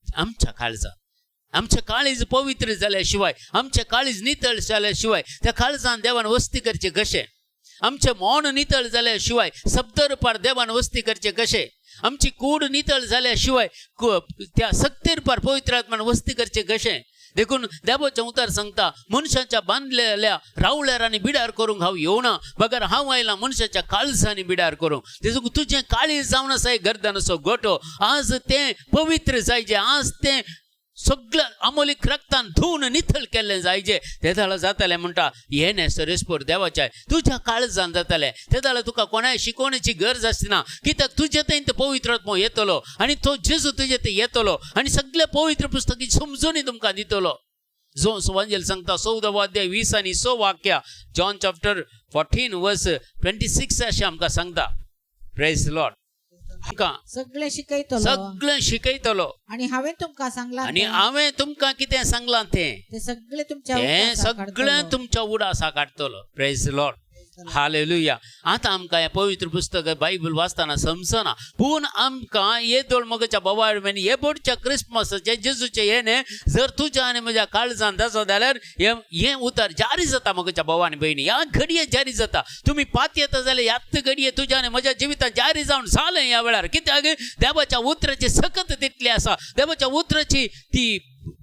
आमच्या काळजान, आमचें काळीज पवित्र जाल्या शिवाय, आमचें काळीज नितळ जाल्या शिवाय त्या काळजान देवान वस्ती करचें कशें? आमचें मौन नितळ जाल्या शिवाय शब्द रुपार देवान वस्ती करचें कशें? आमची कूड नितळ जाल्या शिवाय त्या सक्ती रुपार पवित्र आत्मान वस्ती करचें कशें? देखून देवाचें उतर सांगता, मनशाच्या बांदलेल्या रावळ्यार आनी बिडार करूंक हांव येवना, बगर हांव आयला मनशाच्या काळजांनी बिडार करूंक. तेजून तुजें काळीज जावन आसा एक गर्दनाचो गोटो, आज तें पवित्र जायजें, आज तें सगळें अमोलीक रक्तान धुवन नितळ केल्लें जायजे. ते जाल्यार जातलें म्हणटा येणें सरेस्पोर देवाचें तुज्या काळजान जातलें. ते जाल्यार तुका कोणाय शिकोवण्याची गरज आसना, कित्याक तुजे थंय तो पवित्र आत्मो येतलो आनी तो जेजू तुजे थंय येतलो आनी सगळें पवित्र पुस्तकी समजून तुमकां दितलो. जो सुवांजेल सांगता 14 अध्याय 20 आनी 6 वाक्या, जॉन चॅप्टर 14 वर्स 26 अशें आमकां सांगता. Praise Lord. आमकां सगळें शिकयतलो सगळें शिकयतलो आणि हांवें तुमकां सांगलां आनी तें, हांवें तुमकां कितें सांगलां तें ते सगळें तुमच्या तें उगडासाक सगळें हाडटलो. तुमच्या उडासा काडटलो. Praise Lord, hallelujah. आतां आमकां हें पवित्र पुस्तक बायबल वाचतना समजना, पूण आमकां येदोळ मोगाच्या बोवाळ आनी हे बोडच्या क्रिसमसाचें जेजूचें येणें जर तुज्या आनी म्हज्या काळजान जाता जाल्यार हें उतर जारी जाता. मोगाच्या भावा आनी भयणी, ह्या घडये जारी जाता. तुमी पातयेता जाल्यार ह्याच घडये तुज्या आनी म्हज्या जिवितांत जारी जावन जालें ह्या वेळार. कित्याक देवाच्या उतराची सकत तितली आसा, देवाच्या उतराची ती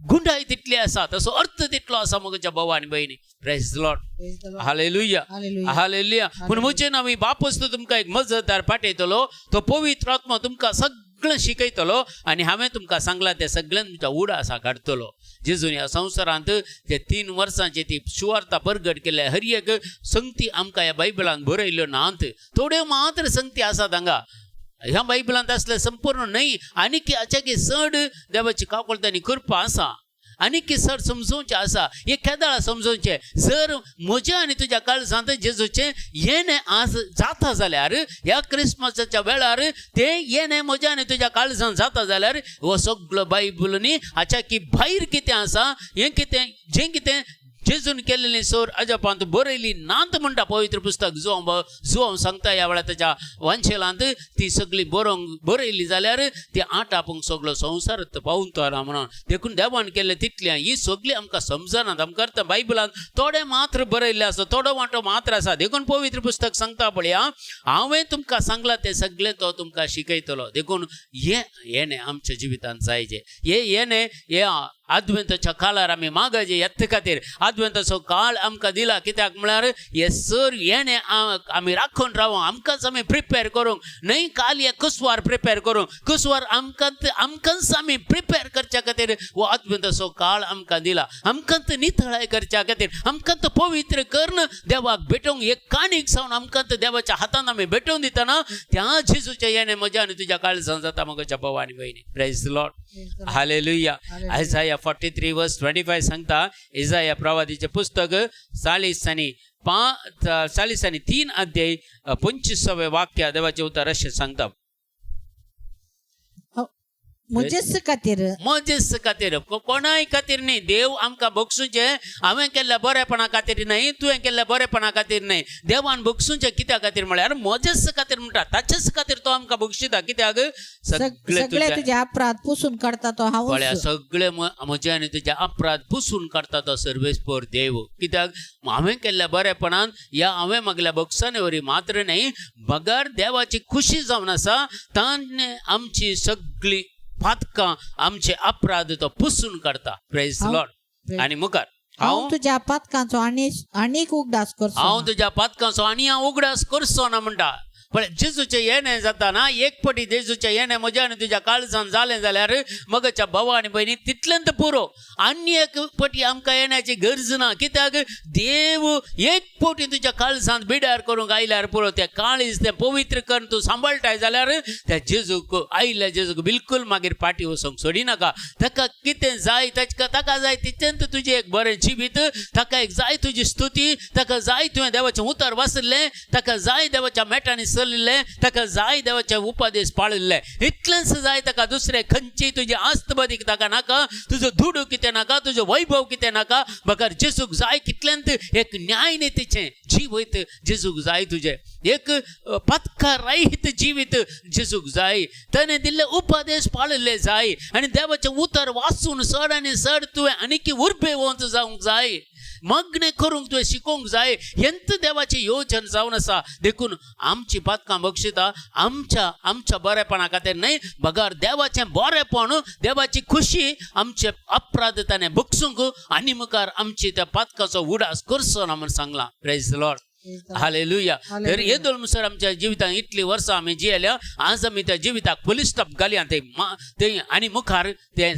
गुंडाय तितली आसा, तसो अर्थ तितलो आसा मोगाच्या भावा आनी भयणी. Praise Lord, Praise the Lord. Hallelujah, hallelujah. Hallelujah. पूण म्हजें नांव बापच तो तुमकां एक मजतदार पाठयतलो, तो पवित्र आत्मा तुमकां सगळें शिकयतलो आनी हांवें तुमकां सांगलां तें सगळें तुमच्या उडासा काडटलो. जेजून ह्या संवसारांत ते 3 वर्सांची ती सुवार्ता परगट केल्या. हर एक संगती आमकां ह्या बायबलान बरयल्ल्यो नात, थोड्यो मात्र संगती आसात हांगा ह्या बायबलांत आसले संपूर्ण न्हय. आनीक हाच्याकी चड देवाची काकुळट आनी कृपा आसा, आनीक चड समजोवचें आसा. हे केदाळा समजोवचें, जर म्हज्या आनी तुज्या काळजांत जेजूचें येणें आज जाता जाल्यार, ह्या क्रिसमसाच्या वेळार तें येणें म्हज्या आनी तुज्या काळजांत जाता जाल्यार हो सगळो बायबल न्ही हाच्या की भायर कितें आसा, हें कितें जें कितें जेजून केल्लें सोर अजापांत बरयली नात म्हणटा पवित्र पुस्तक. जो हांव सांगता ह्या वेळार ताच्या वांशेलांत ती सगळी बरोवंक बरयली जाल्यार ती आठ आपूंक सगळो संवसार पावून ना म्हणून. देखून देवान केल्लें तितलें ही सगळी आमकां समजनात. आमकां अर्थ बायबलांत थोडें मात्र बरयल्लें आसा, थोडो वांटो मात्र आसा. देखून पवित्र पुस्तक सांगता पळया, हांवें तुमकां सांगलां तें सगळें तो तुमकां शिकयतलो. देखून हें येणें आमच्या जिवितांत जायजें, हें येणें हें आदवेंताच्या काळार आमी मागाजे येत खातीर आदवेंताचो काळ आमकां दिला. कित्याक म्हळ्यार हे सर येणे आमी राखून रावोंक, आमकांच आमी प्रिपेर करूंक न्हय, काल हे कुसवार प्रिपेर करूंक, कुसवार आमकां आमकांच आमी प्रिपेर करच्या खातीर हो आदवेंताचो काळ आमकां दिला. आमकां नितळाय करच्या खातीर, आमकां पवित्र करून देवाक भेटोवंक, एक काणीक सावन आमकां देवाच्या हातान आमी भेटोवन दितना त्या जेजूच्या येणे म्हज्या आनी तुज्या काळजान जाता म्हज्या भाव आनी भयणी. Praise Lord, hallelujah. Isaiah 43 verse 25 सांगता. इजाया प्रवादीचे पुस्तक 40 आणि 5, 43 अध्याय, 25वे वाक्य, देवाचे उतर अशें सांगता. म्हजेच खातीर. म्हजेच खातीर, कोणाय खातीर न्ही. देव आमकां बक्षुचें हांवें केल्ल्या बरेपणा खातीर न्हय, तुवें केल्ल्या बरेपणा खातीर न्हय. देवान बक्षुचें कित्या खातीर म्हळ्यार म्हजेच खातीर म्हणटा. ताचेच खातीर तो आमकां बक्षिता. कित्याक? सगळे सगळे तुझ्या तुझे अपराध पुसून काडता तो पळया, हांवूच. सगळे म्हजे आनी तुजे अपराध पुसून काडटा तो सर्वेस्पर देव. कित्याक? हांवें केल्ल्या बरेपणान या हांवें मागल्या बक्षाने वरी मात्र न्हय, बगर देवाची खुशी जावन आसा, ताणें आमची सगळी पातकां, आमचे अपराध तो पुसून काडटा. प्रेज लॉर्ड. आनी मुखार हांव हांव तुज्या पातकांचो आनी आनीक उगडास करचो हांव ना. तुज्या पातकांचो आनी हांव उगडास करचो ना म्हणटा. पण जेजूचें येणें जाता ना, एक पटी जेजूचें येणें म्हज्या आनी तुज्या काळजान जालें जाल्यार मगच्या भावा आनी भयणी, तितलेंत पुरो. आनी एक पटी आमकां येण्याची गरज ना. कित्याक? देव एक पटी तुज्या काळजांत बिडार करूंक आयल्यार पुरो. तें काळीज तें पवित्र करून तूं सांबाळटाय जाल्यार त्या जेजूक, आयिल्ल्या जेजूक बिलकुल मागीर पाटी वचोंक सोडिनाका. ताका कितें जाय, ताका ताका जाय तितलेंत तुजें एक बरें जिवीत, ताका एक जाय तुजी स्तुती, ताका जाय तुवें देवाचें उतर वाचिल्लें, ताका जाय देवाच्या मेटांनी चलिल्लें, ताका जाय देवाचे उपदेश पाळिल्ले. इतलेंच जाय ताका. दुसरें खंयची तुजी आस्त बदीक ताका नाका, तुजो दुडू कितें नाका, तुजो वैभव कितें नाका. बगर जेजूक जाय कितल्यांत एक न्याय नितीचें जिवीत जेजूक जाय, तुजें एक पत्कररहित जिवीत जेजूक जाय, ताणें दिल्ले उपदेश पाळिल्ले जाय आनी देवाचें उतर वाचून चड आनी चड तुवें आनीक उर्बेवंत जावंक जाय, मागणें करूंक तुवें शिकोवंक जाय. हेंच देवाची योजन जावन आसा. देखून आमची पातकां बक्षिता आमच्या आमच्या बरेपणा खातीर न्हय, बगर देवाचें बरेपण, देवाची खुशी, आमचे अपराध ताणें बक्षूंक आनी मुखार आमची त्या पातकाचो उडास करचो ना म्हूण सांगलां. Praise Lord, hallelujah. तर येदोळ म्हणसर आमच्या जिवितांत इतली वर्सां आमी जियेल्या, आज आमी त्या जिविताक फुल स्टॉप घालया. ते ते आनी मुखार ते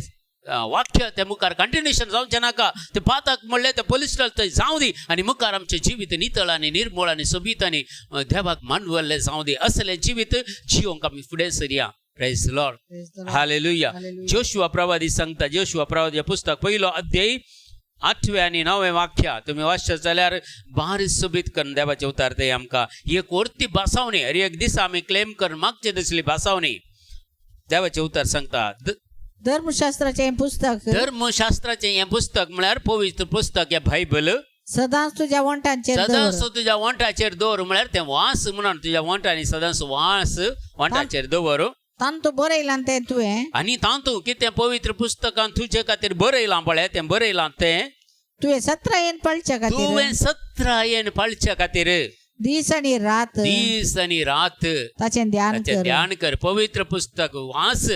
वाक्य ते मुखार कंटिन्युएशन जावचें नाका. ते पातक म्हणलें ते पुलीस स्टॉप थंय जावं दी आनी मुखार आमचें जिवीत नितळ आनी निर्मळ आनी सोबीत आनी देवाक मानवल्लें जावं दी. असलें जिवीत जिवंक आमी फुडें सरया. Praise Lord, hallelujah. Joshua प्रवादी सांगता. जोशुआ प्रवादी पुस्तक पहिलो अध्याय, आठवे आनी णवे वाक्य तुम्ही वाचशात जाल्यार भारी सोबीत करून देवाचे उतार ते आमकां एक वर्ती भासावणी, हर एक दिसा आमी क्लेम करून मागचे तसली भासावणी देवाचे उतर सांगता. धर्मशास्त्राचें हें पुस्तक धर्मशास्त्राचें हें पुस्तक म्हळ्यार पवित्र पुस्तक हें बायबल. सदांच तुज्या वंठांचेर सदांच दवर. तुज्या वंठाचेर दवर म्हळ्यार तें वास म्हणून तुज्या वंठांनी सदांच वास, वंठाचेर दवर. तांतू बरयलां तें तुवें आनी तातूंत कितें पवित्र पुस्तकान तुजे खातीर बरयलां पळय, तें बरयलां तें तुवें सत्रायेन पाळच्या खातीर तुवें सत्रायेन पाळच्या खातीर दीस आनी रात दीस आनी रात ताचें ध्यान ताचें कर. ध्यान कर. पवित्र पुस्तक वाच.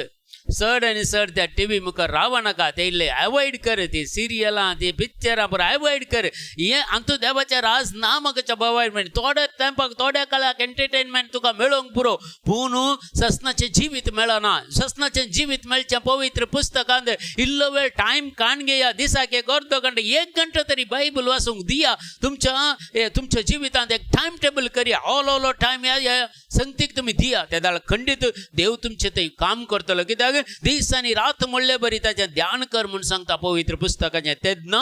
चड आनी चड त्या टिवी मुखार रावनाका नाका, ते इल्ले एवॉयड कर. ती सिरियलां, ती पिक्चरां पुरो एवॉयड कर. हें हातूंत देवाचें राज ना म्हाका बाबाय. थोड्या तेंपाक, थोड्या काळाक एंटरटेनमेंट तुका मेळोवंक पुरो, पूण ससनाचें जिवीत मेळना. ससनाचें जिवीत मेळचें पवित्र पुस्तकांत इल्लो वेळ टायम काण घेया. दिसाक एक अर्दो घंटो, एक घंटो तरी बायबल वाचूंक दिया. तुमच्या हे तुमच्या जिवितांत एक टायम टेबल करया. ऑल ऑल टायम ह्या ह्या संगतीक तुमी दिया, ते जाल्यार खंडीत देव तुमचें थंय काम करतलो. कित्याक? दीस आनी रात म्हणले बरी ताचें ध्यान कर म्हूण सांगता पवित्र पुस्तकाचें. तेन्ना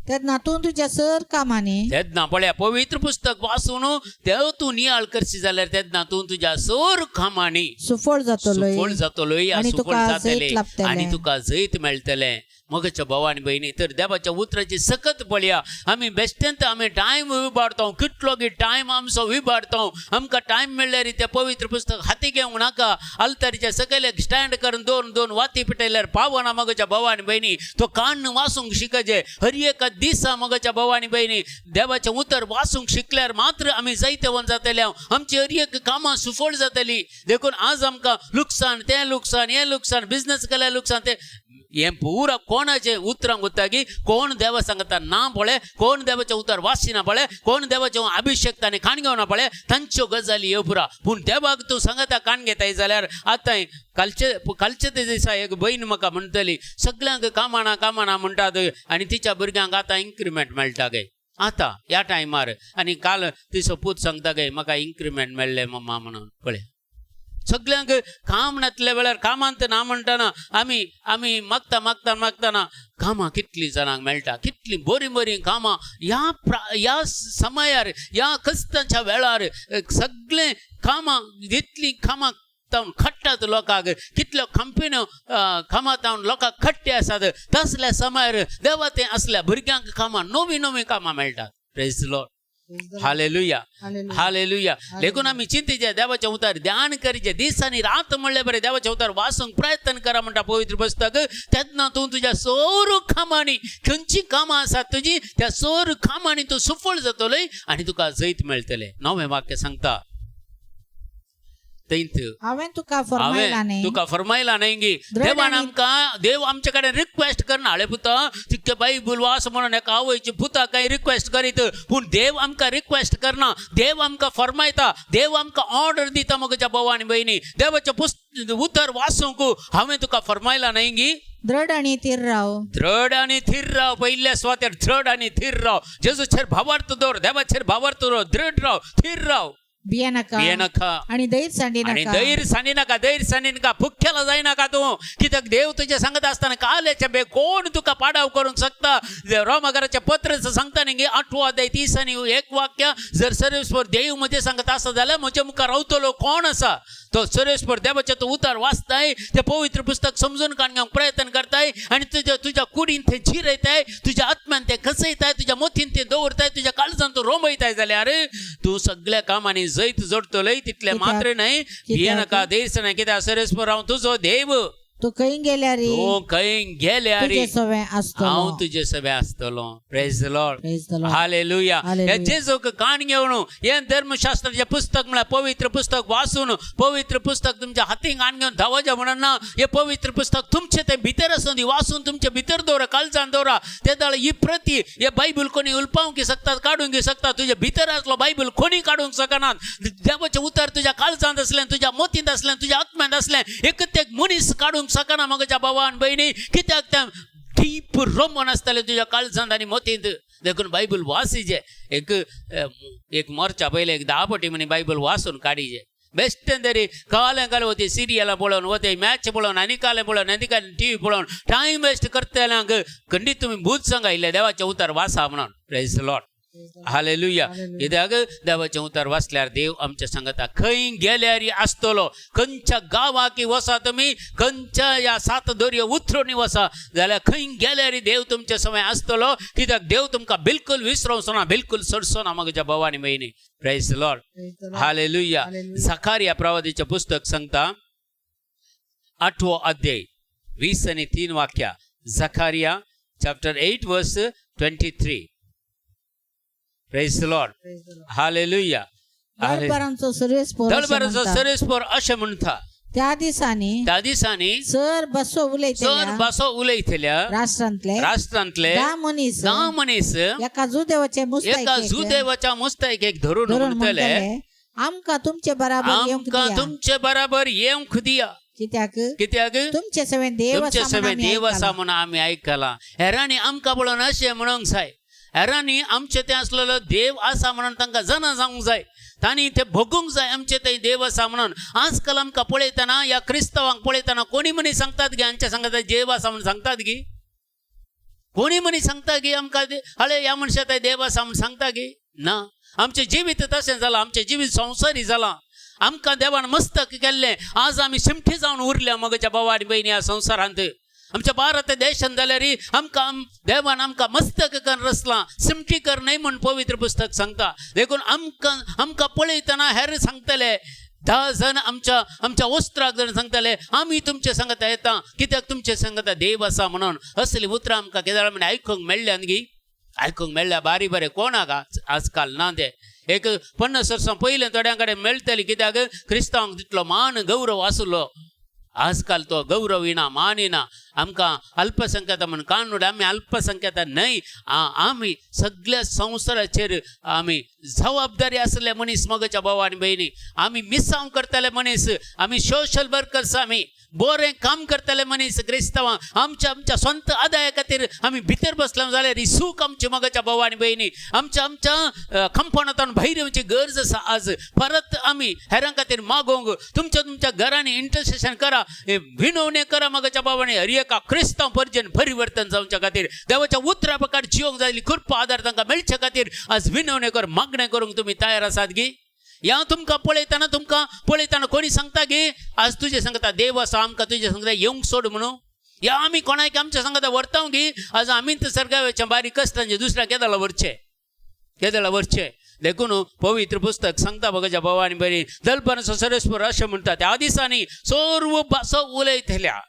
तेन्ना तूं तुज्या सर कामांनी तेन्ना पळया, पवित्र पुस्तक वाचून देव तूं नियाळ करशी जाल्यार तेन्ना तूं तुज्या सोर कामांनी सुफळ जातलो. सुफळ जातलो. आनी सुफळ तुका जातले जैत लाभतलें. आनी तुका जैत मेळटलें मगच्या भाव आनी भयणी. तर देवाच्या उतराची सकत पळया. आमी बेश्टेंत आमी टायम विबाडता, कितलो की टायम आमचो विबाडता. आमकां टायम मेळ्ळ्यार तें पवित्र पुस्तक हाती घेवंक नाका. आल्तारीच्या सकयल एक स्टँड करून दोन दोन वाती पेटयल्यार पावना मगच्या भाव आनी भयणी. तो कान वाचूंक शिकचे हर एका दिसा. मगच्या भाव आनी भयणी, देवाचें उतर वाचूंक शिकल्यार मात्र आमी जैतवंत जातले, आमची हर एक कामां सुफळ जातली. देखून आज आमकां लुकसाण, तें लुकसाण, हें लुकसाण, बिजनस केल्यार लुकसाण, ते हें पुरा कोणाचें उतरां गुत्ता की कोण देवा सांगता ना पळय, कोण देवाचें उतर वाचिना पळय, कोण देवाचें अभिशेक ताणें काण घेवना पळय, तांच्यो गजाली ह्यो पुरा. पूण देवाक तूं सांगता काण घेताय जाल्यार आतां कालचे कालचे ते दिसा एक भयण म्हाका म्हणटली, सगल्यांक कामां ना कामां ना म्हणटात आनी तिच्या भुरग्यांक आतां इन्क्रिमेंट मेळटा गे आतां ह्या टायमार. आनी काल तिचो पूत सांगता गे म्हाका इन्क्रिमेंट मेळ्ळें मम्मा म्हणून. पळय सगल्यांक काम नासल्या वेळार कामांत ना म्हणटना आमी आमी मागता मागता मागतना कामां कितलीं जाणांक मेळटा, कितलीं बरीं बरीं कामां ह्या ह्या समयार ह्या कश्टाच्या वेळार सगळें कामां जितलीं कामां तावन खट्टात लोकांक, कितल्यो कंपन्यो कामां तावन लोकांक खट्टे आसात. तसल्या समयार देवा तें असल्या भुरग्यांक कामां नवीं नवीं कामां मेळटात. Praise Lord, hallelujah, hallelujah. देखून आमी चिंतीचे देवाचें उतर ध्यान करीचे दीस आनी रात म्हणले बरें देवाचें उतर वाचूंक प्रयत्न करा म्हणटा पवित्र पुस्तक. तेन्ना तूं तुज्या सोर कामांनी खंयची कामां आसात तुजी त्या सोर कामांनी तूं सुफळ जातलोय आनी तुका जैत मेळटलें. नवें वाक्य सांगता थंयत, हांवें तुका फर्मायला हांवें न्ही, तुका फर्मायला न्ही गी. दृढ देवान आनी आमकां देव आमचे कडेन रिक्वेस्ट करना. हाळे पुता तितके बायबल वाच म्हणून एका आवयची पुता कांय रिक्वेस्ट करीत, पूण देव आमकां रिक्वेस्ट करना. देव आमकां फर्मायता, देव आमकां ऑर्डर दिता. म्हज्या भाव आनी भयणी, देवाचें उतर वाचूंक हांवें तुका फर्मायला न्ही गी. दृढ आनी थीर राव, दृढ आनी थीर राव. पयल्या सुवातेर दृढ आनी थीर राव. जेजूचेर भावार्थ दवर, देवाचेर भावार्थ दवर, दृढ राव, थीर राव, भियेनाका भियेनाका आनी धैर्य सांडी आणि नाका. धैर्य सांडी नाका, धैर्य सांडी नाका, फुक्याला जायनाका तूं. कित्याक देव तुजे सांगत आसतना काल्याच्या बे कोण तुका पाडाव करूंक शकता. रोमाकाराच्या पत्र सांगता न्ही 8वो अध्याय 30 आणि 1 वाक्य, जर सर्वेस्पर देव म्हजे सांगत आसा जाल्यार म्हज्या मुखार रावतलो कोण आसा? तो सर्वेस्पर देवाचें तूं उतर वाचताय, तें पवित्र पुस्तक समजून काडूंक प्रयत्न करताय आनी तुज्या तुज्या कुडीन तें जिरयताय, तुज्या आत्म्यान तें खसयताय, तुज्या मोतीन तें दवरताय, तुज्या काळजान तूं रोमयताय जाल्यार तूं सगळ्या कामांनी जैत जोडतलोय. तितलें कित्याक? मात्र न्हय, भियेनाका, धैर्य नाही, कित्याक सर्वेस्पर हांव तुजो देव, तूं खंय गेल्यार तूं खंय गेल्यार तुजे सवें आसतलो, हांव तुजे सवें आसतलो. Praise the Lord, Praise the Lord. Hallelujah. Hallelujah. हे जेजूक काण घेवन हें धर्मशास्त्राचें पुस्तक म्हळ्यार पवित्र पुस्तक वाचून पवित्र पुस्तक तुमच्या हातीन काण घेवन धांवचें म्हणून ना. हें पवित्र पुस्तक तुमचें तें भितर आसूं दी, वाचून तुमचे भितर दवरा, काळजान दवरा. ते दाळ ही प्रती हे बायबल कोणी उलपावंक शकतात, काडूंक शकता. तुज्या भितर आसलो बायबल कोणी काडूंक शकनात. देवाचें उतर तुज्या काळजांत आसलें, तुज्या मोतींत आसलें, तुज्या आत्म्यांत आसलें, एक एक मनीस काडूंक शकना म्हज्या भावान भयणी. कित्याक तें डीप रोमन आसतालें तुज्या काळजांत आनी मोतींत. देखून बायबल वाचिजे. एक एक मोर्चा पयलें एक 10 पटी म्हणी बायबल वाचून काडिजे. बेश्टें तरी कालें कालें वते सिरियलां पळोवन, वते मॅच पळोवन, आनी कालें पळोवन, आनी कालें टी व्ही पळोवन टायम वेस्ट करतल्यांक खंडीत तुमी भूत सांगा इल्लें देवाचें उतर वाचा म्हणून. Praise Lord, hallelujah. कित्याक देवाचें उतर वाचल्यार देव आमच्या सांगता खंय गेल्यार आसतलो. खंयच्या गांवाक वसा तुमी, खंयच्या ह्या सात दर्यो उतरून वसा जाल्यार खंय गेल्यार देव तुमच्या समय आसतलो. कित्याक देव तुमकां बिलकुल विसरोवचो ना, बिलकुल सोडचो ना म्हज्या भाव आनी भयणी. Praise Lord, hallelujah. Zechariah प्रवादीचें पुस्तक सांगता 8वो अध्याय 20 आणि 3 वाक्या. Zechariah chapter 8 verse 23. Praise Lord, hallelujah. दळभरांचो सर्वेस्पर अशें दळभराचो म्हणटा, सर्वेस्पर अशें म्हणटा, त्या दिसांनी त्या दिसांनी सर बसो चड उलयतल्या भासो उलयतल्या राष्ट्रांतले राष्ट्रांतले 10 मनीस 10 मनीस एका जुदेवाचे एका मुस्तायकेक जुदेवाच्या मुस्तायकेक धरून धरून म्हणटले, म्हणटले, आमकां तुमचे बराबर येवंक आमकां दिया, तुमचे बराबर येवंक दिया, कित्याक कित्याक तुमचे सवें देव तुमचे आसा म्हणून सगळे आमी देव आसा आयकलां. म्हणून आमी आयकलां. हेरांनी आमकां पळोवन अशें म्हणूंक जाय, हेरांनी आमचे ते आसलेलो देव आसा म्हणून तांकां जाणा जावंक जाय, तांणी ते भोगूंक जाय आमचे ते देव आसा म्हणून. आजकाल आमकां पळयतना, ह्या क्रिस्तांवांक पळयतना कोणी मनीस सांगतात गे आमच्या सांगता देव आसा म्हणून सांगतात गी? कोणी मनीस सांगता गी आमकां अळे ह्या मनशा ते देव आसा म्हणून सांगता गी? ना. आमचें जिवीत तशें जालां, आमचें जिवीत संवसारी जालां. आमकां देवान मस्तक केल्लें, आज आमी शिमटी जावन उरल्या म्हज्या भाव आनी भयणी ह्या संवसारांत. आमच्या भारत देशांत जाल्यार आमकां देवान आमकां मस्तक कर रचलां, सिमटी कर न्हय म्हूण पवित्र पुस्तक सांगता. देखून आमकां आमकां पळयतना हेर सांगतले, 10 जण आमच्या आमच्या वस्त्राक जण सांगतले, आमी तुमचे सांगता येता, कित्याक तुमचे सांगता देव आसा म्हणून. असली उतरां आमकां केदळ म्हणजे आयकूंक मेळ्ळ्यात गी? आयकूंक मेळ्ळ्या बारी बरें कोणाक आजकाल ना. ते एक 50 वर्सां पयलें थोड्यां कडेन मेळटली, कित्याक क्रिस्तांवांक तितलो मान गौरव आसलो. आजकाल तो गौरव येना, मान येना. आमकां अल्पसंख्याता म्हूण काणूड. आमी अल्पसंख्याता न्हय, आमी सगळ्या संवसाराचेर आमी जबाबदारी आसले मनीस. मोगाच्या भाव आनी भयणी, आमी मिसांव करतले मनीस, आमी सोशल वर्कर्स, आमी बरें काम करतले मनीस क्रिस्तांवां. आमच्या आमच्या स्वंत आदाया खातीर आमी भितर बसले जाल्यार ही सूख आमची. मोगाच्या भाव आनी भयणी, आमच्या आमच्या कंपाउंडांत भायर येवची गरज आसा. आज परत आमी हेरां खातीर मागोवंक तुमच्या तुमच्या घरांनी इंटरसेशन करा, हे विनवणे करा. मोगाच्या भावांनी, हर एका क्रिस्तांव परजेन परिवर्तन जावच्या खातीर, देवाच्या उतरा प्रकार जिवंक जाय कृपा आदार तांकां मेळचे खातीर आज विनवणे कर, मागणें करूंक तुमी तयार आसात गी? या तुमकां पळयतना, तुमकां पळयतना कोणी सांगता गी, आज तुजे सांगता देव आसा, आमकां तुजे सांगता येवंक सोड म्हणून? या आमी कोणाक आमच्या सांगता व्हरता गी? आज आमी तर सरकाराच्या बारीक कश्टांचे दुसऱ्या केदाला व्हरचे, केदळा व्हरचे. देखून पवित्र पुस्तक सांगता, बघाच्या भावा आनी बरी, दलपणाचो सरस्वर अशें म्हणटा, त्या दिसांनी सर्व भासो उलयतल्या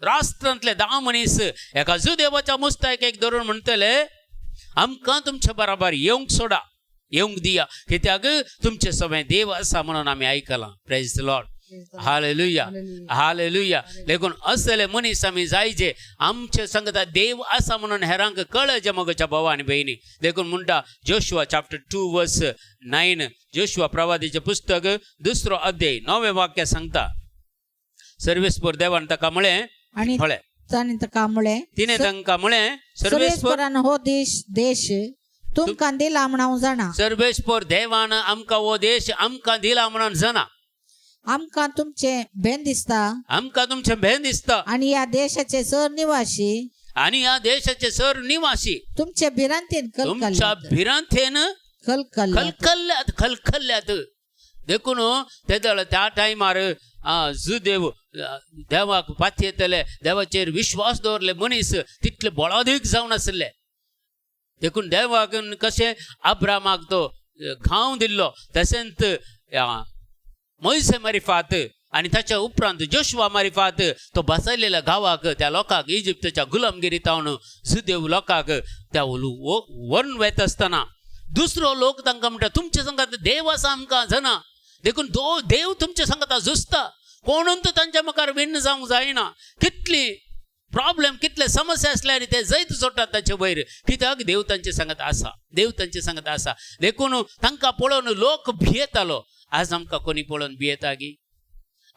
राष्ट्रांतले 10 मनीस एका जुदेवाच्या मुस्तायकेक धरून म्हणटले, आमकां तुमच्या बराबर येवंक सोडा, येवंक दिया, कित्याक तुमचे सगळे देव आसा म्हणून आमी आयकलां. प्रेज the Lord, hallelujah, hallelujah. देखून असले मनीस आमी जायचे, आमचे संगता देव आसा म्हणून हेरांक कळचे. मोगाच्या भावा आनी भयणी, देखून म्हणटा, जोशुआ चॅप्टर 2 वर्स 9, जोशुआ प्रवादीचें पुस्तक दुसरो अध्याय णवें वाक्य सांगता, सर्वेस्पर देवान ताका म्हळें आणि म्हळें ताणें ताका म्हळें, तिणें तांकां म्हळें, सर्वेस्पर सर्वेस्परान हो देश देश तुमकां दिला म्हण हांव जाणा. सर्वेस्पर देवान आमकां हो देश आमकां दिला म्हणून जाणा. आमकां तुमचें भेन दिसता. आमकां तुमचें भें दिसता. आणि ह्या देशाचे सर निवासी आणि ह्या देशाचे सर निवासी तुमचे भिरांतीन तुमच्या कलकल्ल्यात. भिरांतेन कलकल्ल्यात. खलखल्ल्यात, खलखल्ल्यात. देखून तेदळ त्या टायमार जुदेव देवाक पातयेतले, देवाचेर विश्वास दवरले मनीस तितले बळादीक जावन आसले. देखून देवाक कशें अब्रामाक तो घांव दिल्लो, तशेंच मोयसे मारिफात आनी ताच्या उपरांत जोशवा मारिफात तो बसयलेल्या गांवाक, त्या लोकांक इजिप्तच्या गुलामगिरीतावन जुदेव लोकांक त्या व्हरून वेता आसतना दुसरो लोक तांकां म्हणटा, तुमच्या संगात देव आसा आमकां जना, देखून दो देव तुमच्या संगात झुजता, कोणून तर तांच्या मुखार विन्न जावंक जायना. कितली प्रॉब्लेम, कितले समस्या आसल्यार ते जैत जोडटात ताचे वयर, कित्याक देव तांचे सांगत आसा, देव तांचे सांगत आसा. देखून तांकां पळोवन लोक भियेतालो. आज आमकां कोणी पळोवन भियेता गी?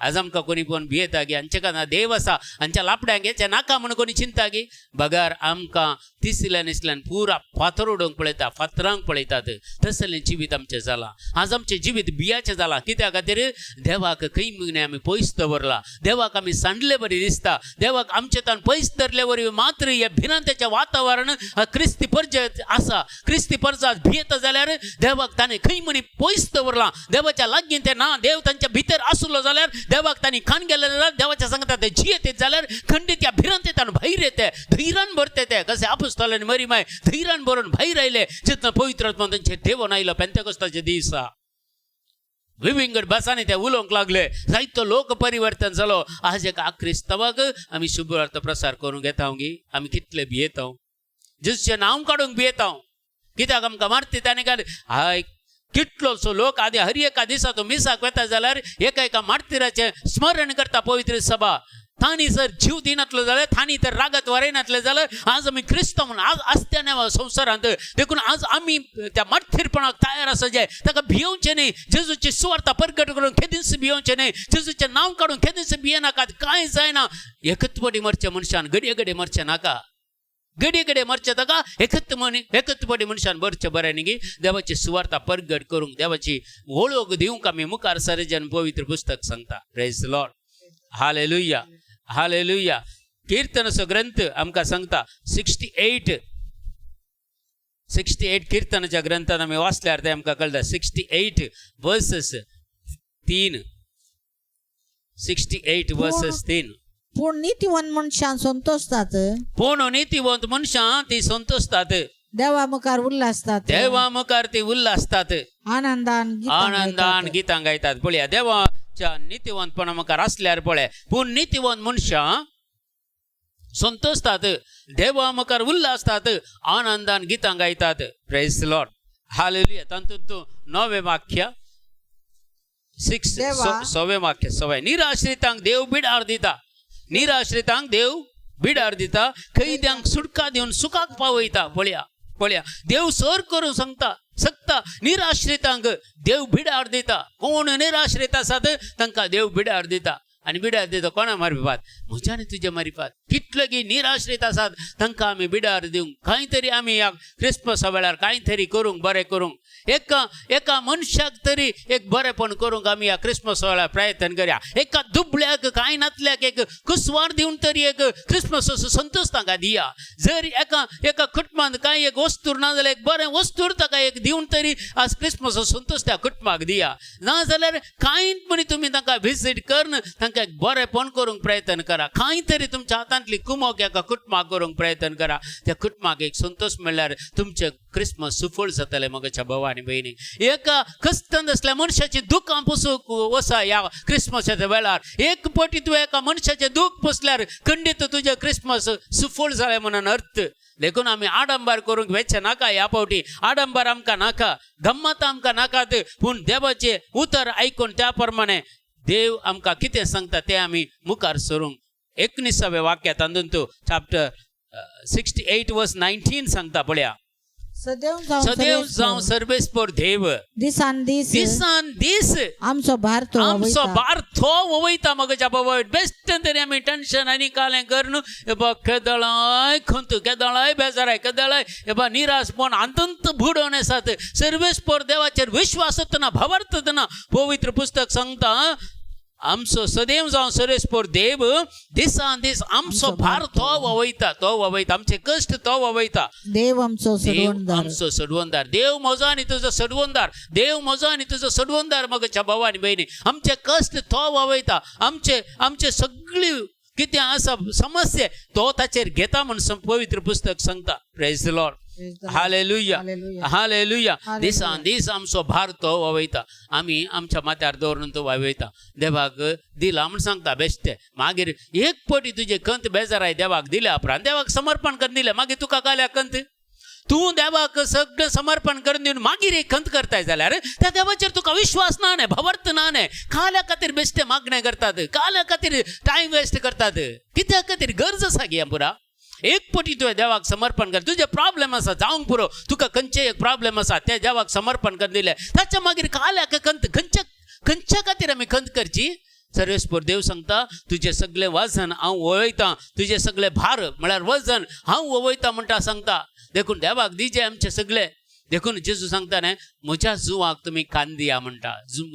आज आमकां कोणी पळोवन भियेता गी? हांचे काना देव आसा, हांच्या लापड्यांक हेचे नाका म्हणून कोणी चिंता गी? बगार आमकां तिसल्यान इसल्यान पुरा फातर उडोवंक पळयता, फातरांक पळयतात. तसलें जिवीत आमचें जालां. आज आमचें जिवीत बियाचें जालां. कित्या खातीर? देवाक खंय म्हयने आमी पयस दवरला, देवाक आमी सांडले बरी दिसता. देवाक आमचे तान पयस धरले वरवीं मात्र हे भिरांतेचें वातावरण क्रिस्ती परजे आसा. क्रिस्ती परजा भियेता जाल्यार देवाक ताणें खंय म्हणी पयस दवरलां, देवाच्या लागीं ते ना. देव तांच्या भितर आसलो जाल्यार, देवाक तांणी खाण गेले जाल्यार, देवाच्या सांगता ते जियेत जाल्यार खंडीत त्या भिरांतेतान भायर येते, धैर्यान भरते. ते कसे आपुस्तलांनी मरी माय धैर्यान भरून भायर आयले, जेन्ना पवित्र आत्मा तांचेर देवून आयलो पेंतेकोस्ताच्या दिसा, विविंगड भासांनी ते उलोवंक लागले, जायतो लोक परिवर्तन जालो. आज एका क्रिस्तांवाक आमी शुभवार्ता प्रसार करूंक येता गी? आमी कितले भियेता, जेजूचें नांव काडूंक भियेता, कित्याक आमकां मारतीत. आनी काय हाय कितलोसो लोक आदी हर एका दिसा तो मिसाक वता जाल्यार एका एका मार्तिराचें स्मरण करता पवित्र सभा. तांणी जर जीव दिनातलो जाल्यार, तांणी तर रागात वरयनातले जाल्यार, आज आमी क्रिस्तांव म्हणून आज आसतना संवसारांत. देखून आज आमी त्या मार्थिरपणाक तयार आसा जे ताका भियोवचें न्ही. जेजूची सुवार्ता परगट करून केदींच भियोवचें न्ही. जेजूचें नांव काडून केदींच भियेनाकात. कांय जायना. एकच पटी मरचें मनशान, घडये घडये मरचें नाका. घडये घडये मरचें ताका, एकच मनी एकच पटी मनशान मरचें बरें न्ही गी? देवाची सुवार्ता परगट करूंक, देवाची वळख दिवंक आमी मुखार सरजन पवित्र पुस्तक सांगता. प्रेज लॉर्ड, हालेलुया, हालेलुया. कीर्तनाचो ग्रंथ आमकां सांगता, 68, 68 कीर्तनाच्या ग्रंथात आमी वाचल्यार ते आमकां कळटा. 68 वर्सस 3, 68 वर्सस 3. पूण नीतिवंत मनशां संतोषतात. पूण नितीवंत मनशां ती संतोषतात. देवा मुखार उल्हासतात. देवा मुखार ती उल्हासतात. आनंदान गितां आनंदान गायतात. गितां गायतात. पळया, देवाच्या नितीवंतपणा मुखार आसल्यार पळय, पूण नितीवंत मनशां संतोषतात, देवा मुखार उल्हासतात, आनंदान गितां गायतात. प्रेज लॉर्ड, हालेलुया. तातूंत णवें वाक्य, 6 देवा. सवें वाक्य, सवें, निराश्रितांक देव बिडार दिता. निराश्रितांक देव बिडार दिता, कैद्यांक सुटका दिवन सुखाक पावयता. पळया पळया, देव सर करूंक सांगता शकता. निराश्रितांक देव बिडार दिता. कोण निराश्रित आसात तांकां देव बिडार दिता. आनी बिडार दिता कोणा मारिपात? म्हज्या आनी तुज्या मारिपात. कितले की निराश्रित आसात तांकां आमी बिडार दिवंक कांय तरी, आमी ह्या क्रिसमसा वेळार कांय तरी करूंक, बरें करूंक, एका एका मनशाक तरी एक बरेपण करूंक आमी ह्या क्रिसमसा वेळार प्रयत्न करया. एका दुबळ्याक, कांय नातल्याक एक कुसवार दिवन तरी एक क्रिसमसाचो संतोश तांकां दिया. जर एका एका कुटुंबांत कांय एक वस्तूर ना जाल्यार एक बरें वस्तूर ताका एक दिवन तरी आज क्रिसमसाचो संतोश त्या कुटुंबाक दिया. ना जाल्यार कांय म्हणी तुमी तांकां विजीट करून तांकां एक बरेपण करूंक प्रयत्न करा. कांय तरी तुमच्या हातांतली कुमोक एका कुटुंबाक करूंक प्रयत्न करा. त्या कुटुंबाक एक संतोश म्हणल्यार तुमचें क्रिसमस सुफळ जातलें. मगच्या भाव आनी भयणी, एका कश्टान आसल्या मनशाची दुखां पुसूंक वसा ह्या क्रिसमसाच्या वेळार. एक पटी तुवें एका मनशाचें दूख पुसल्यार खंडीत तुजें क्रिसमस सुफळ जालें म्हणून अर्थ. देखून आमी आडंबर करूंक वेचें नाका. ह्या फावटी आडंबर आमकां नाका, गम्मत आमकां नाकात, पूण देवाचें उतर आयकून त्या प्रमाणे देव आमकां कितें सांगता तें आमी मुखार सरूंक. एकुणिसावें वाक्य तातूंत चॅप्टर 68 वर्स 19 सांगता, पळया. सदैव जावं सदैव जावं सर्वेस्पर देव, दिसान दीस दिसान दीस आमचो भार तो आमचो वयता. भार तो वयता. मगच्या बाबा, बेस्ट तरी आमी टेन्शन आनी कालें करून हेबा केदळाय खंत, केदळाय बेजाराय, केदळाय हेबा निराशपण अंतंत बुडोवन आसात. सर्वेस्पर देवाचेर विश्वास ना, भावार्थ ना. पवित्र पुस्तक सांगता, आमचो सदैव जावं सर्वेस्पर देव दिसान दीस आमचो भार तो वयता, तो वयता. आमचे कश्ट तो वयता. देव आमचो देव सडवणदार. आमचो सडवणदार. देव म्हजो आनी तुजो सडवणदार. देव म्हजो आनी तुजो सडवणदार. मगच्या भाव आनी भयणी, आमचे कश्ट तो वयता. आमचे आमचे सगळी कितें आसा समस्या तो ताचेर घेता म्हूण पवित्र पुस्तक सांगता. Praise Lord. Praise the Lord. Hallelujah. Hallelujah. Hallelujah. Hallelujah. दिसान दीस आमचो भार तो वयता. आमी आमच्या माथ्यार दवरून तो वावयता. देवाक दिला म्हूण सांगता बेश्टे. मागीर एक पटी तुजे खंत बेजाराय देवाक दिल्या उपरांत, देवाक समर्पण करून दिलें, मागीर तुका काल्या खंत? तूं देवाक सगळें समर्पण करून दिवन मागीर एक खंत करताय जाल्यार त्या देवाचेर तुका विश्वास ना न्ही, भावार्थ ना न्ही. काल्या खातीर बेश्टे मागणें करतात, काल्या खातीर टायम वेस्ट करतात. कित्या खातीर गरज आसा गे पुरा? एक पटी तुवें देवाक समर्पण कर, तुजे प्रॉब्लेम आसा जावंक पुरो. तुका खंयचे एक प्रॉब्लेम आसा ते देवाक समर्पण कर दिले, ताच्या मागीर काल्याक खंत खंयच्या खंयच्या खातीर आमी खंत करची? सर्वेस्पर देव सांगता, तुजें सगळें वजन हांव वळयतां. तुजें सगळें भार म्हळ्यार वजन हांव वळयतां म्हणटा सांगता. देखून देवाक दिजे आमचे सगळे. देखून जेजू सांगता न्ही, म्हज्या जुवाक तुमी कान दिया म्हणटा.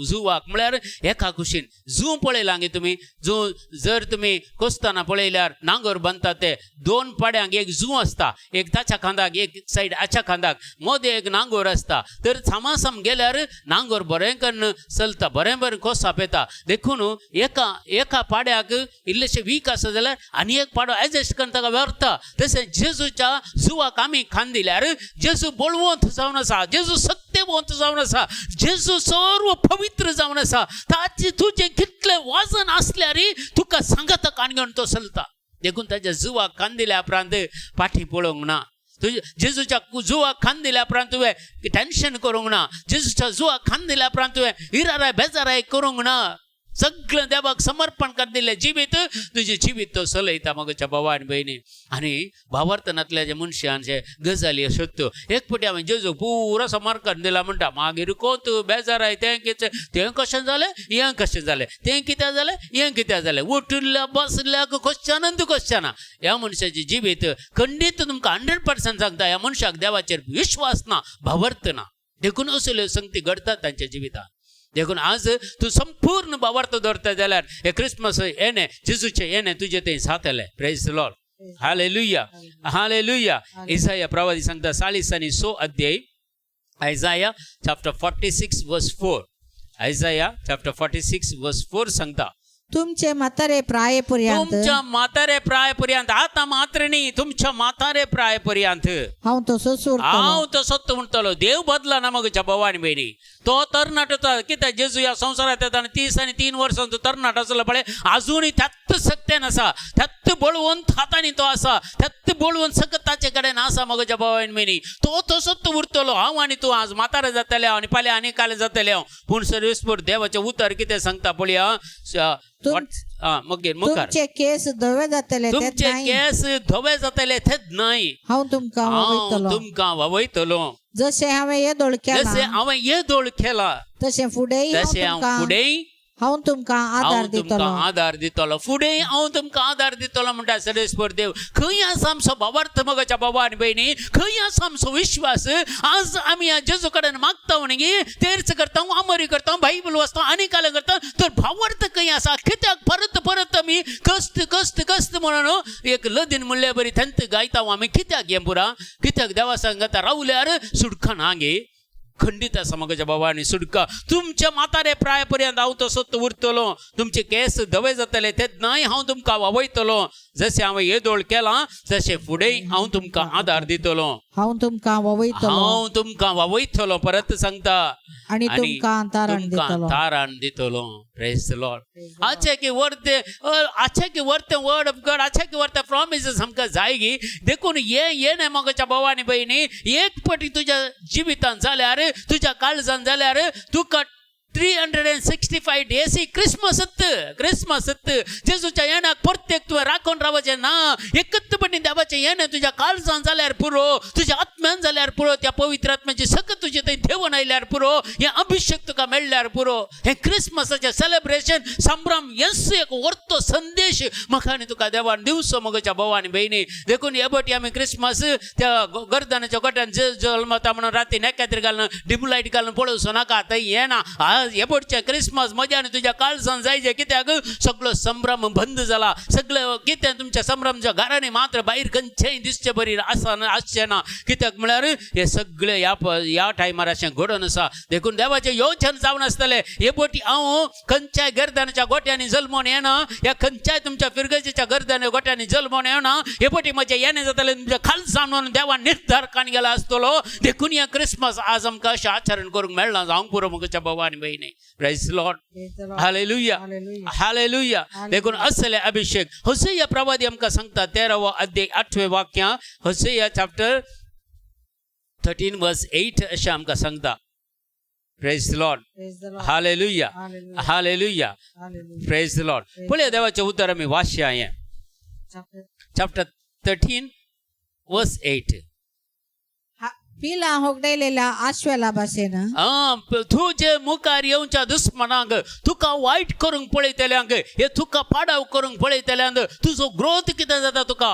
जुवाक म्हळ्यार एका कुशीन जू पळयला गे तुमी? जू जर तुमी कोसतना पळयल्यार नांगर बांदता ते दोन पाड्यांक एक जू आसता, एक ताच्या खांदाक, एक सायड हाच्या खांदाक, मदें एक नांगोर आसता. तर सामासाम गेल्यार नांगोर बरें कन्न चलता, बरें बरें कोसाप येता. देखून एका एका पाड्याक इल्लेशें वीक आसा जाल्यार आनी एक पाडो एडजस्ट करून ताका व्हरता. तशें जेजूच्या जुवाक आमी खान दिल्यार जेजू बळवंत जावन आसा, जेजू सत्यवंत जावन आसा, जेजू सर्व पवित्र जावन आसा. ताचे तुजें कितलें वजन आसल्यार तुका सांगता कान घेवन तो चलता. देखून ताच्या जुवाक कान दिल्या उपरांत फाटीं पळोवंक ना. तुजे जेजूच्या जुवाक खान दिल्या उपरांत तुवें टेन्शन करूंक ना. जेजूच्या जुवाक खान दिल्या उपरांत तुवें इराराय बेजाराय करूंक ना. सगळें देवाक समर्पण कर दिलें जिवीत, तुजें जिवीत तो चलयता. मगच्या भावा आनी भयणी, आनी भावार्थनातल्या जे मनशान जे गजाली अश्योच. एक फावटी हांवें जेजू पुरो समर्पण दिला म्हणटा, मागीर कोत बेजाराय, तें कितें, तें कशें जालें, हें कशें जालें, तें कित्याक जालें, हें कित्याक जालें, उठिल्ल्या बसल्याक क्वेश्चनान क्वेश्चनां. ह्या मनशाचें जिवीत खंडीत तुमकां 100% सांगता, ह्या मनशाक देवाचेर विश्वास ना, भावार्थ ना. देखून असल्यो संगती घडतात तांच्या जिवितांत. देखून आज तूं संपूर्ण भावार्थ दवरता जाल्यार हे क्रिसमस येणें, जेजूचें येणें तुजें थंय जातलें. Praise Lord. Hallelujah. Hallelujah. Isaiah प्रवादी सांगता, 46 अध्याय, Isaiah chapter 46 verse 4, Isaiah chapter 46 verse 4 सांगता, तुमचे म्हातारे प्राये पर्यंत, तुमच्या म्हातारे प्राय पर्यंत, आता मात्र न्ही, तुमच्या म्हातारे प्राय पर्यंत हांव तसोच उरतलो. हांव तसोच म्हणटलो. देव बदला ना. मगच्या भावा आनी भयणी, तो तरणाटो कित्याक जेजू ह्या संवसारांत येता 33 वर्सां तो तरणाटो आसलो पळय, आजुनूय त्याच सक्तेन आसा, त्याच बळवंत हातांनी तो आसा, त्याच बळवंत सकत ताचे कडेन आसा. मगच्या भावा आनी भयणी, तो तसोच उरतलो. हांव आनी तूं आज म्हातारे जातले हांव आनी फाल्यां आनी काल जातले हांव, पूण सर्वेस्पर देवाचें उतर कितें सांगता पळया. मुगेर मुखार तुमचे केस धवे जातले तुमचे तेन्नाय केस धवे जातले तेन्नाय हांव तुमकां हांव वळयतलो. तुमकां वावयतलो. जशें हांवें येदोळ जशें केलां हांवें येदोळ केला तशें फुडेंय हांव तशें हांव तुमकां फुडें हांव तुमकां आदार हांव दितलो. तुमकां आदार दितलो. फुडें हांव तुमकां आदार दितलो म्हणटा सरेश्वर देव. खंय आसा आमचो भावार्थ मगाच्या बाबा आनी भयणी? खंय आसा आमचो विश्वास? आज आमी ह्या जेजू कडेन मागता न्ही, तेर्च करता, आमरी करता, बायबल वाचता आनी काल करता, तर भावार्थ खंय आसा? कित्याक परत परत आमी कश्ट कश्ट कश्ट म्हणून एक लदीन म्हणल्या बरी थंत गायता आमी? कित्याक हें पुरा? कित्याक देवा सांगता रावल्यार सुटका ना गे? खंडीत आसा म्हज्या बाबा आनी सुटका. तुमच्या म्हातारे प्राय पर्यंत हांव तसोच उरतलो. तुमचे केस धवे जातले तेन्नाय हांव तुमकां वावयतलो. जशें हांवें येदोळ केलां तशें फुडें हांव तुमकां आदार दितलो. हांव तुमकां वळयतलो. हांव तुमकां वावयतलो, परत सांगता, आनी तुमकां तारण तुमकां दितलो. तारण दितलो. Praise the Lord. अच्छा की वर्ते, अच्छा की वर्ते वर्ड ऑफ गॉड, अच्छा की वर्ते प्रॉमिसेस आमकां जायगी. देखून हे येणे म्हज्या भावा आनी भयणी, एक पटी तुज्या जिवितान जाल्यार, तुज्या काळजान जाल्यार, तुका 365 days क्रिसमसत क्रिसमसत. जेजूच्या येण्याक प्रत्येक तुवें राखून रावचें ना. एकच पटी देवाचें येणें तुज्या काळजान जाल्यार पुरो, तुज्या आत्म्यान जाल्यार पुरो, त्या पवित्र आत्म्याची सकत तुजे थंय देवून आयल्यार पुरो, हें अभिशेक तुका मेळ्ळ्यार पुरो. हें क्रिसमसाचें सेलेब्रेशन संभ्रम येस एक वर्तो संदेश म्हाका आनी तुका देवान दिवचो म्हज्या भावा आनी भयणी. देखून हे बटी आमी क्रिसमस त्या गर्दनाच्या गोट्यान जे जल्मता म्हणून राती नेकात्री घालून डिम लायट घालून पळोवचो नाका. थंय येना. आज हे बटचें क्रिसमस मजा आनी तुज्या काळजान जायचें. कित्याक सगळो संभ्रम बंद जाला. सगळें कितें तुमच्या संभ्रमच्या घरांनी मात्र, भायर खंयचेंय दिसचे बरी आसा आसचें ना. कित्याक म्हळ्यार हे सगळे ह्या टायमार अशें घडोवन आसा. देखून देवाचें योजन जावन आसतलें. हे बोटी हांव खंयच्याय गर्दनाच्या गोट्यांनी जल्मोन येना, ह्या खंयच्याय तुमच्या फिरगजेच्या गर्दन गोट्यांनी जल्मोन येना. हे बोटी म्हजें येणें जातलें तुमच्या खालसान म्हणून देवान निर्धार काण गेला आसतलो. देखून ह्या क्रिसमस आज आमकां अशें आचरण करूंक मेळना जावंक पुरो म्हज्या बाबा आनी भयणी. Praise Lord. Hallelujah. Hallelujah. देखून असले अभिषेक होसेया प्रवादी आमकां सांगता. 13वो अध्याय 8वें वाक्य, होसेया चॅप्टर 13 वर्स 8 अशें आमकां सांगता. Praise Lord. Hallelujah. Hallelujah. Praise Lord. पळया, देवाचें उतर आमी वाचया. हें चॅप्टर 13 वर्स 8. पिलां होगडायलेल्या आश्वेला भाशेन तुजे मुखार येवच्या दुस्मनांक, तुका वायट करूंक पळयतल्यांक, हे तुका पाडाव करूंक पळयतल्यांक, तुजो ग्रोथ कितें जाता तुका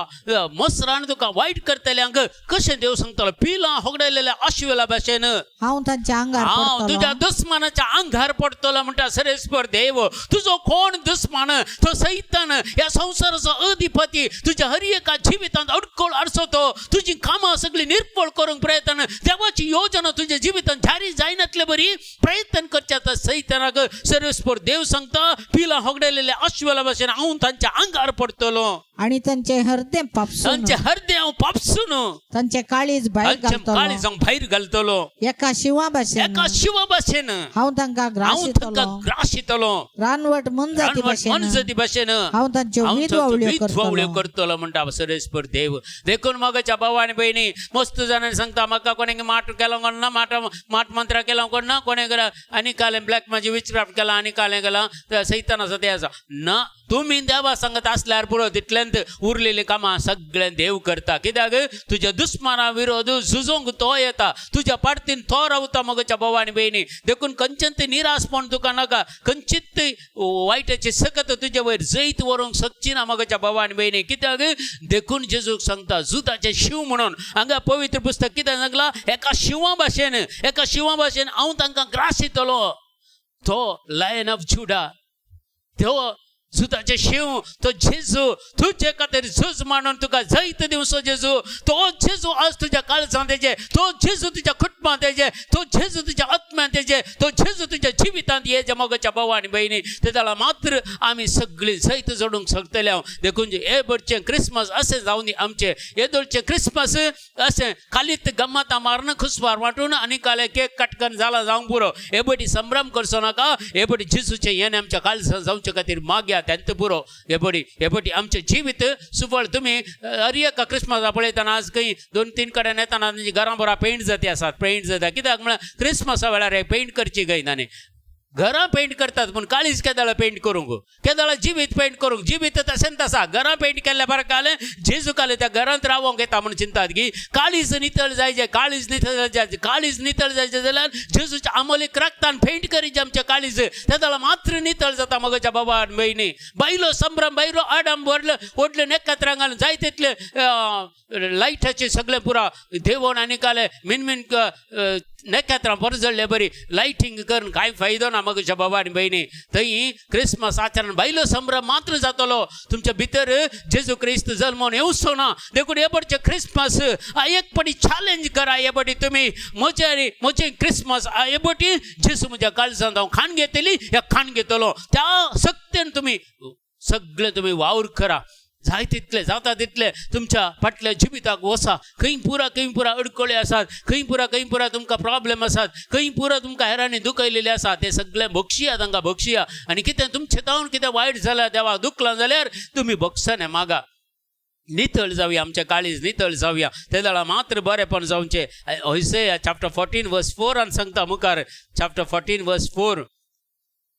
मसरान तुका वायट करतल्यांक कशें देव सांगतलो? पिलां होगडायलेल्या आशिवेला भाशेन हांव तांच्या आंगार हांव पडटलो. तुज्या दुस्मानाच्या आंगार पडटलो म्हणटा सरेस्पर देव. तुजो कोण दुस्मान? तो सैतान, ह्या संवसाराचो अधिपती. तुज्या हर एका जिवितांत अडकळ आडसतो, तुजी कामां सगळीं निर्फळ करूंक प्रयत्न, देवाची योजना तुज्या जिवितांत जारी जायनातले बरी प्रयत्न करच्या त्या सैतानाक सर्वेस्पर देव सांगता, पिलां होगडायलेल्या आश्वेला भाशेन हांव तांच्या आंगार पडटलो. आणि तांचे हृदय पापसून तांचे हरदे हांव पापसून तांचे काळीज भायर तांचे घालतलो. काळीज हांव भायर घालतलो. एका शिंवा भाशेन एका शिवा भाशेन हांव तांकां हांव ग्रासितलो. तांकां ग्रासितलो. रानवट मोनजाती रानवट भाशेन मोनजाती भाशेन हांव तांच्यो विधवावळ्यो विधवावळ्यो करतलो. करतलो म्हणटा सरेस्पर देव. देखून मगाच्या भावा आनी भयणी, मस्त जाणांनी सांगता म्हाका कोणें माट केलो कोण ना, माट माट मंत्रा केलो कोण ना, कोणें आनी कालें ब्लॅक मॅजीक विचक्राफ्ट केलां आनी कालें केलां, सैतान आसा तें आसा ना. तुमी देवा सांगत आसल्यार पुरो, तितल्यांत उरलेलीं कामां सगळें देव करता. कित्याक तुज्या दुस्माना विरोध झुजोंक तो येता, तुज्या पार्टीन तो रावता मगच्या भावा आनी भयणी. देखून खंयच्यान निराशपण तुका नाका. खंयचीच वायटाची सकत तुजे वयर जैत व्हरूंक शकची ना मगच्या भावा आनी भयणी. कित्याक देखून जेजूक सांगता जुदाचें शिंव म्हणून. हांगा पवित्र पुस्तक कितें सांगलां? एका शिंवा भाशेन, एका शिंवा भाशेन हांव तांकां ग्रासितलो. तो लायन ऑफ जुडा, तो जुदाचे शिंव, तो जेजू तुजे खातीर झूज मांडून तुका जैत दिवचो जेजू. तो जेजू आज तुज्या काळजांत येचे, तो जेजू तुज्या कुटुंबांत येचे, तो जेजू तुज्या आत्म्यांत येचे, तो जेजू तुज्या जिवितांत येचे मगच्या भाव आनी भयणी. ते जाल्यार मात्र आमी सगळीं जैत जोडूंक शकतले हांव. देखून हे बरचें क्रिसमस अशें जावं दी आमचें. येदोळचें क्रिसमस अशें खालीत गम्मतां मारून, खुसवार वांटून आनी काले केक कटकन जाला जावंक पुरो. हे बटी संभ्रम करचो नाका. हे बटी जेजूचें येणें आमच्या काळजांत जावचे खातीर मागया, तेंत पुरो. हे बडी हे बटी आमचें जिवीत सुफळ. तुमी हर एका क्रिसमसा पळयतना आज खंय 2-3 कडेन येतना तांची घरां बरा पेंट जाती आसात, पेंट जाता. कित्याक म्हळ्यार क्रिसमसा वेळार हे पेंट करची खंय तांणी. घरां पेंट करतात पूण काळीज केदाळा पेंट करूंक, केदाळा जिवीत पेंट करूंक. जिवीत तशेंच आसा. घरां पेंट केल्ल्या फरक जालें, जेजू काले त्या घरांत रावोंक येता म्हूण चिंतात की काळीज नितळ जायचें, काळीज नितळ जायचें. काळीज नितळ जायचें जाल्यार जेजूच्या आमोलीक रक्तान पेंट करीचे आमचें काळीज, तेदाळा मात्र नितळ जाता. मगोच्या बाबा आनी भयणी, बायलो संभ्रम, बायलो आडंबर, व्हडले नखेत्रां घालून जाय तितले लायटाचे सगळे पुरा देवण आनी काले मिनमिन नखेत्रां परजळ्ळे बरी लायटींग करून कांय फायदो ना. मगोच्या बाबा आनी भयणी, थंय क्रिसमस आचरण बायलो संभ्रम मात्र जातलो. तुमच्या भितर जेजू क्रिस्त जल्मोन येवचो ना. देखून हे पडचे क्रिसमस एक पटी चॅलेंज करा. हे पटी तुमी म्हजे म्हजे क्रिसमस हे पटी जेजू म्हज्या काळजांत हांव खाण घेतली या खाण घेतलो, त्या सक्तेन तुमी सगळे तुमी वावर करा. जाय तितले जाता तितले तुमच्या फाटल्या जिविताक वसा. खंय पुरा खंय पुरा अडकळे आसात, खंय पुरा खंय पुरा तुमकां प्रॉब्लेम आसात, खंय पुरा तुमकां हेरांनी दुखयलेले आसा, ते सगळे बक्षिया, तांकां बक्षिया. आनी कितें तुमचें जावन कितें वायट जाल्यार, देवाक दुखलां जाल्यार तुमी बक्षाने मागा. नितळ जावया, आमच्या काळीज नितळ जावया, ते जाल्यार मात्र बरेपण जावचें. हयसे चॅप्टर 14 वर्स 4 सांगता मुखार. चॅप्टर 14 वर्स 4,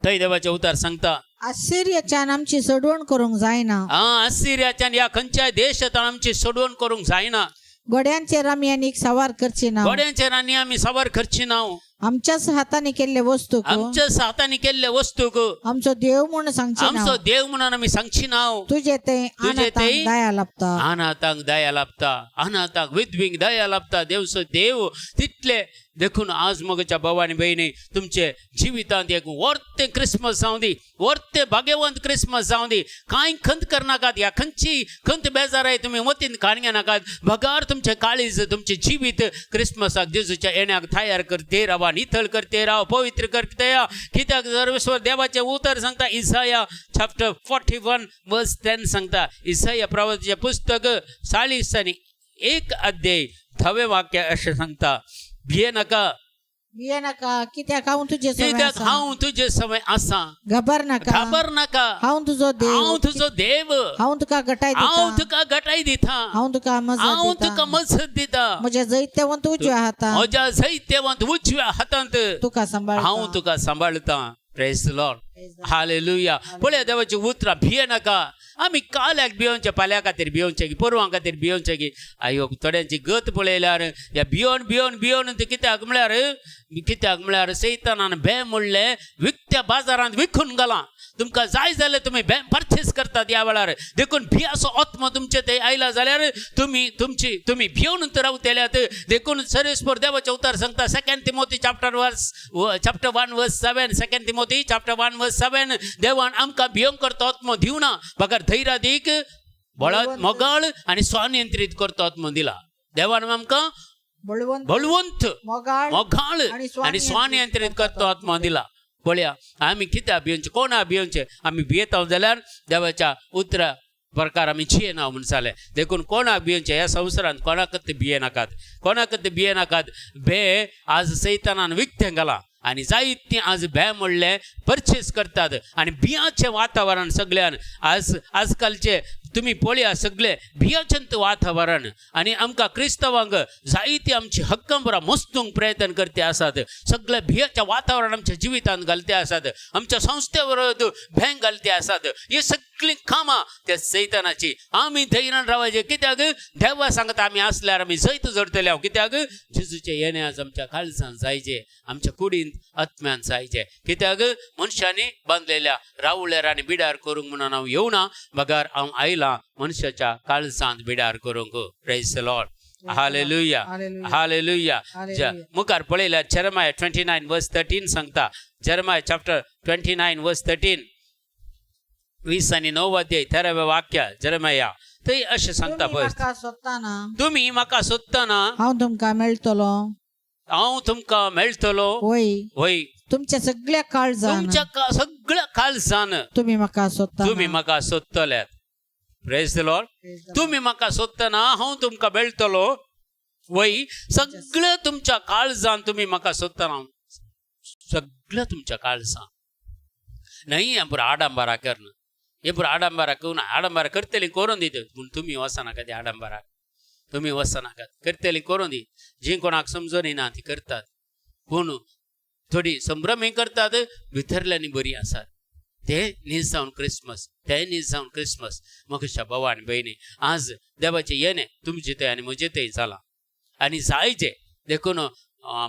थंय देवाचें उतर सांगता, आश्चर्याच्यान आमची सोडवण करूंक जायना. आं, असिरियाच्यान ह्या खंयच्याय देशांत आमची सोडवण करूंक जायना. घोड्यांचेर आमी आनीक सवार करची ना. घोड्यांचेर आनी आमी सवार करची ना. आमच्याच हाताने केल्ले वस्तूक आमच्याच हातांनी केल्ले वस्तूक आमचो देव म्हूण सांगचे ना. आमचो देव म्हणून आमी सांगची ना. तुजे ते तुजे ते अनाथांक दया लाभता. अनाथांक दया लाभता, अनाथांक विधवींक दया लाभता देवसो देव तितले. देखून आज मगच्या भाव आनी भयणी, तुमचे जिवितांत एक वर्तें क्रिसमस जावं दी, वर्तें भाग्यवंत क्रिसमस जावं दी. कांय खंत करनाकात, ह्या खंयची खंत बेजाराय तुमी मतींत काडून घेनाकात. बगार तुमचें काळीज, तुमचें जिवीत क्रिसमसाक जेजूच्या येण्याक तयार करते रावा, नितळ करते राव, पवित्र करते. कित्याक सर्वेश्वर देवाचें उतर सांगता, इसाया चॅप्टर 41 वर्स 10 सांगता. इसाया प्रवादाचें पुस्तक 41 अध्याय 10वें वाक्य अशें सांगता, भिये नाका. भिये नाका, कित्याक हांव तुजे सवें कित्याक आसा. हांव तुजे सवें आसा. घाबर नाका. घाबर नाका. हांव तुजो देव. हांव तुजो देव. हांव तुका घटाय हांव दिता. तुका घटाय दिता. हांव तुका मजत हांव दिता. तुका मजत दिता. म्हज्या जैतवंत उजव्या हातान म्हज्या जैत्यवंत उजव्या हातांत तुका सांबाळता. हांव तुका सांबाळता. प्रेज लॉर्ड, हालेलुया. पळया देवाची उतरां, भिये नाका. आमी काल्याक भियोवचें, पाल्या खातीर भियोवचें की परवां खातीर भियोवचें की आयो थोड्यांची गत पळयल्यार ह्या भियोन भियोन भियोन ते कित्याक म्हळ्यार, कित्याक म्हळ्यार सैतानान भें म्हणलें विकत्या बाजारांत विकून घालां. तुमकां जाय जाल्यार तुमी भें परचेस करतात ह्या वेळार. देखून भियाचो आत्मो तुमचे ते आयला जाल्यार तुमी तुमची तुमी भियोन रावतल्यात. देखून सर्वेस्पर देवाचें उतर सांगता, Second Timothy chapter 1 verse 7, Second Timothy chapter 1 verse 7, देवान आमकां भियोंक करतो आत्मो दिवना, बगर धैर्यादीक बळ मोगाळ आनी स्वनियंत्रीत करतो आत्मो दिला देवान आमकां. बळवंत, बळवंत, मोगाळ मोगाळ आणि आनी स्वनियंत्रीत करतो आत्मो दिला. पळया आमी कित्याक भियोवचें, कोणा भियोवचें? आमी भियेता जाल्यार देवाच्या उतरा प्रकार आमी जियेना म्हूण जालें. देखून कोणाक भियोवचें? ह्या संवसारांत कोणाकच भिये नाकात, कोणाकच भिये नाकात. भे आज सैतानान विकतें घालां आनी जायतीं आज भे म्हणलें परचेस करतात आनी भियाचें वातावरण सगळ्यान आज आजकालचे तुमी पळया, सगळे भियाचें वातावरण. आनी आमकां क्रिस्तांवांक जायती आमची हक्कां पुरा मस्तूंक प्रयत्न करते आसात. सगळे भियाचें वातावरण आमच्या जिवितांत घालते आसात, आमच्या संस्थे विरोध भेंग घालते आसात. ही सगळीं कामां त्या सैतानाची. आमी धैर्यान रावाचें, कित्याक देवा सांगता आमी आसल्यार आमी जैत जोडटले. हांव कित्याक जेजूचें येणें आज आमच्या काळजान जायचें, आमच्या कुडींत आत्म्यान जायचें. कित्याक मनशांनी बांदलेल्या रावळ्यार आनी बिडार करूंक म्हणून हांव येवना, बगर हांव आयलां मनशाच्या काळजांत बिडार करूंक. Praise Lord, hallelujah. Hallelujah. Hallelujah. Hallelujah. मुखार पळयल्यार Jeremiah 29 verse 13 सांगता. Jeremiah chapter 29 verse 13, 29 अध्याय 13वें वाक्य जेरमाया थंय अशें सांगता. तुमी पळय, म्हाका सोदताना तुमी म्हाका सोदतना हांव तुमकां मेळटलो. हांव तुमकां मेळटलो. होय, होय, तुमच्या सगळ्या काळजान तुमच्या सगळ्या काळजान तुमी म्हाका सोदताना तुमी म्हाका सोदतल्यात. प्रेज the Lord. तुमी म्हाका सोदतना हांव तुमकां मेळटलो. वय, सगळ्या तुमच्या काळजान तुमी म्हाका सोदतना, सगळ्या तुमच्या काळजान. न्हय हें पुरो आडंबरा करून, हे पुरो आडंबरा करून आडंबरा करतली करून दित, पूण तुमी वचनाका ते आडंबराक. तुमी वचनाकात, करतली करून दी. जी कोणाक समजून येना ती करतात, पूण थोडी संभ्रम करतात, भितरल्यांनी बरी आसात. ते न्ही जावन क्रिसमस, ते न्ही जावन क्रिसमस. म्हज्या भावा आनी भयणी, आज देवाचें येणें तुमचें थंय आनी म्हजें थंय जालां आनी जायचें. देखून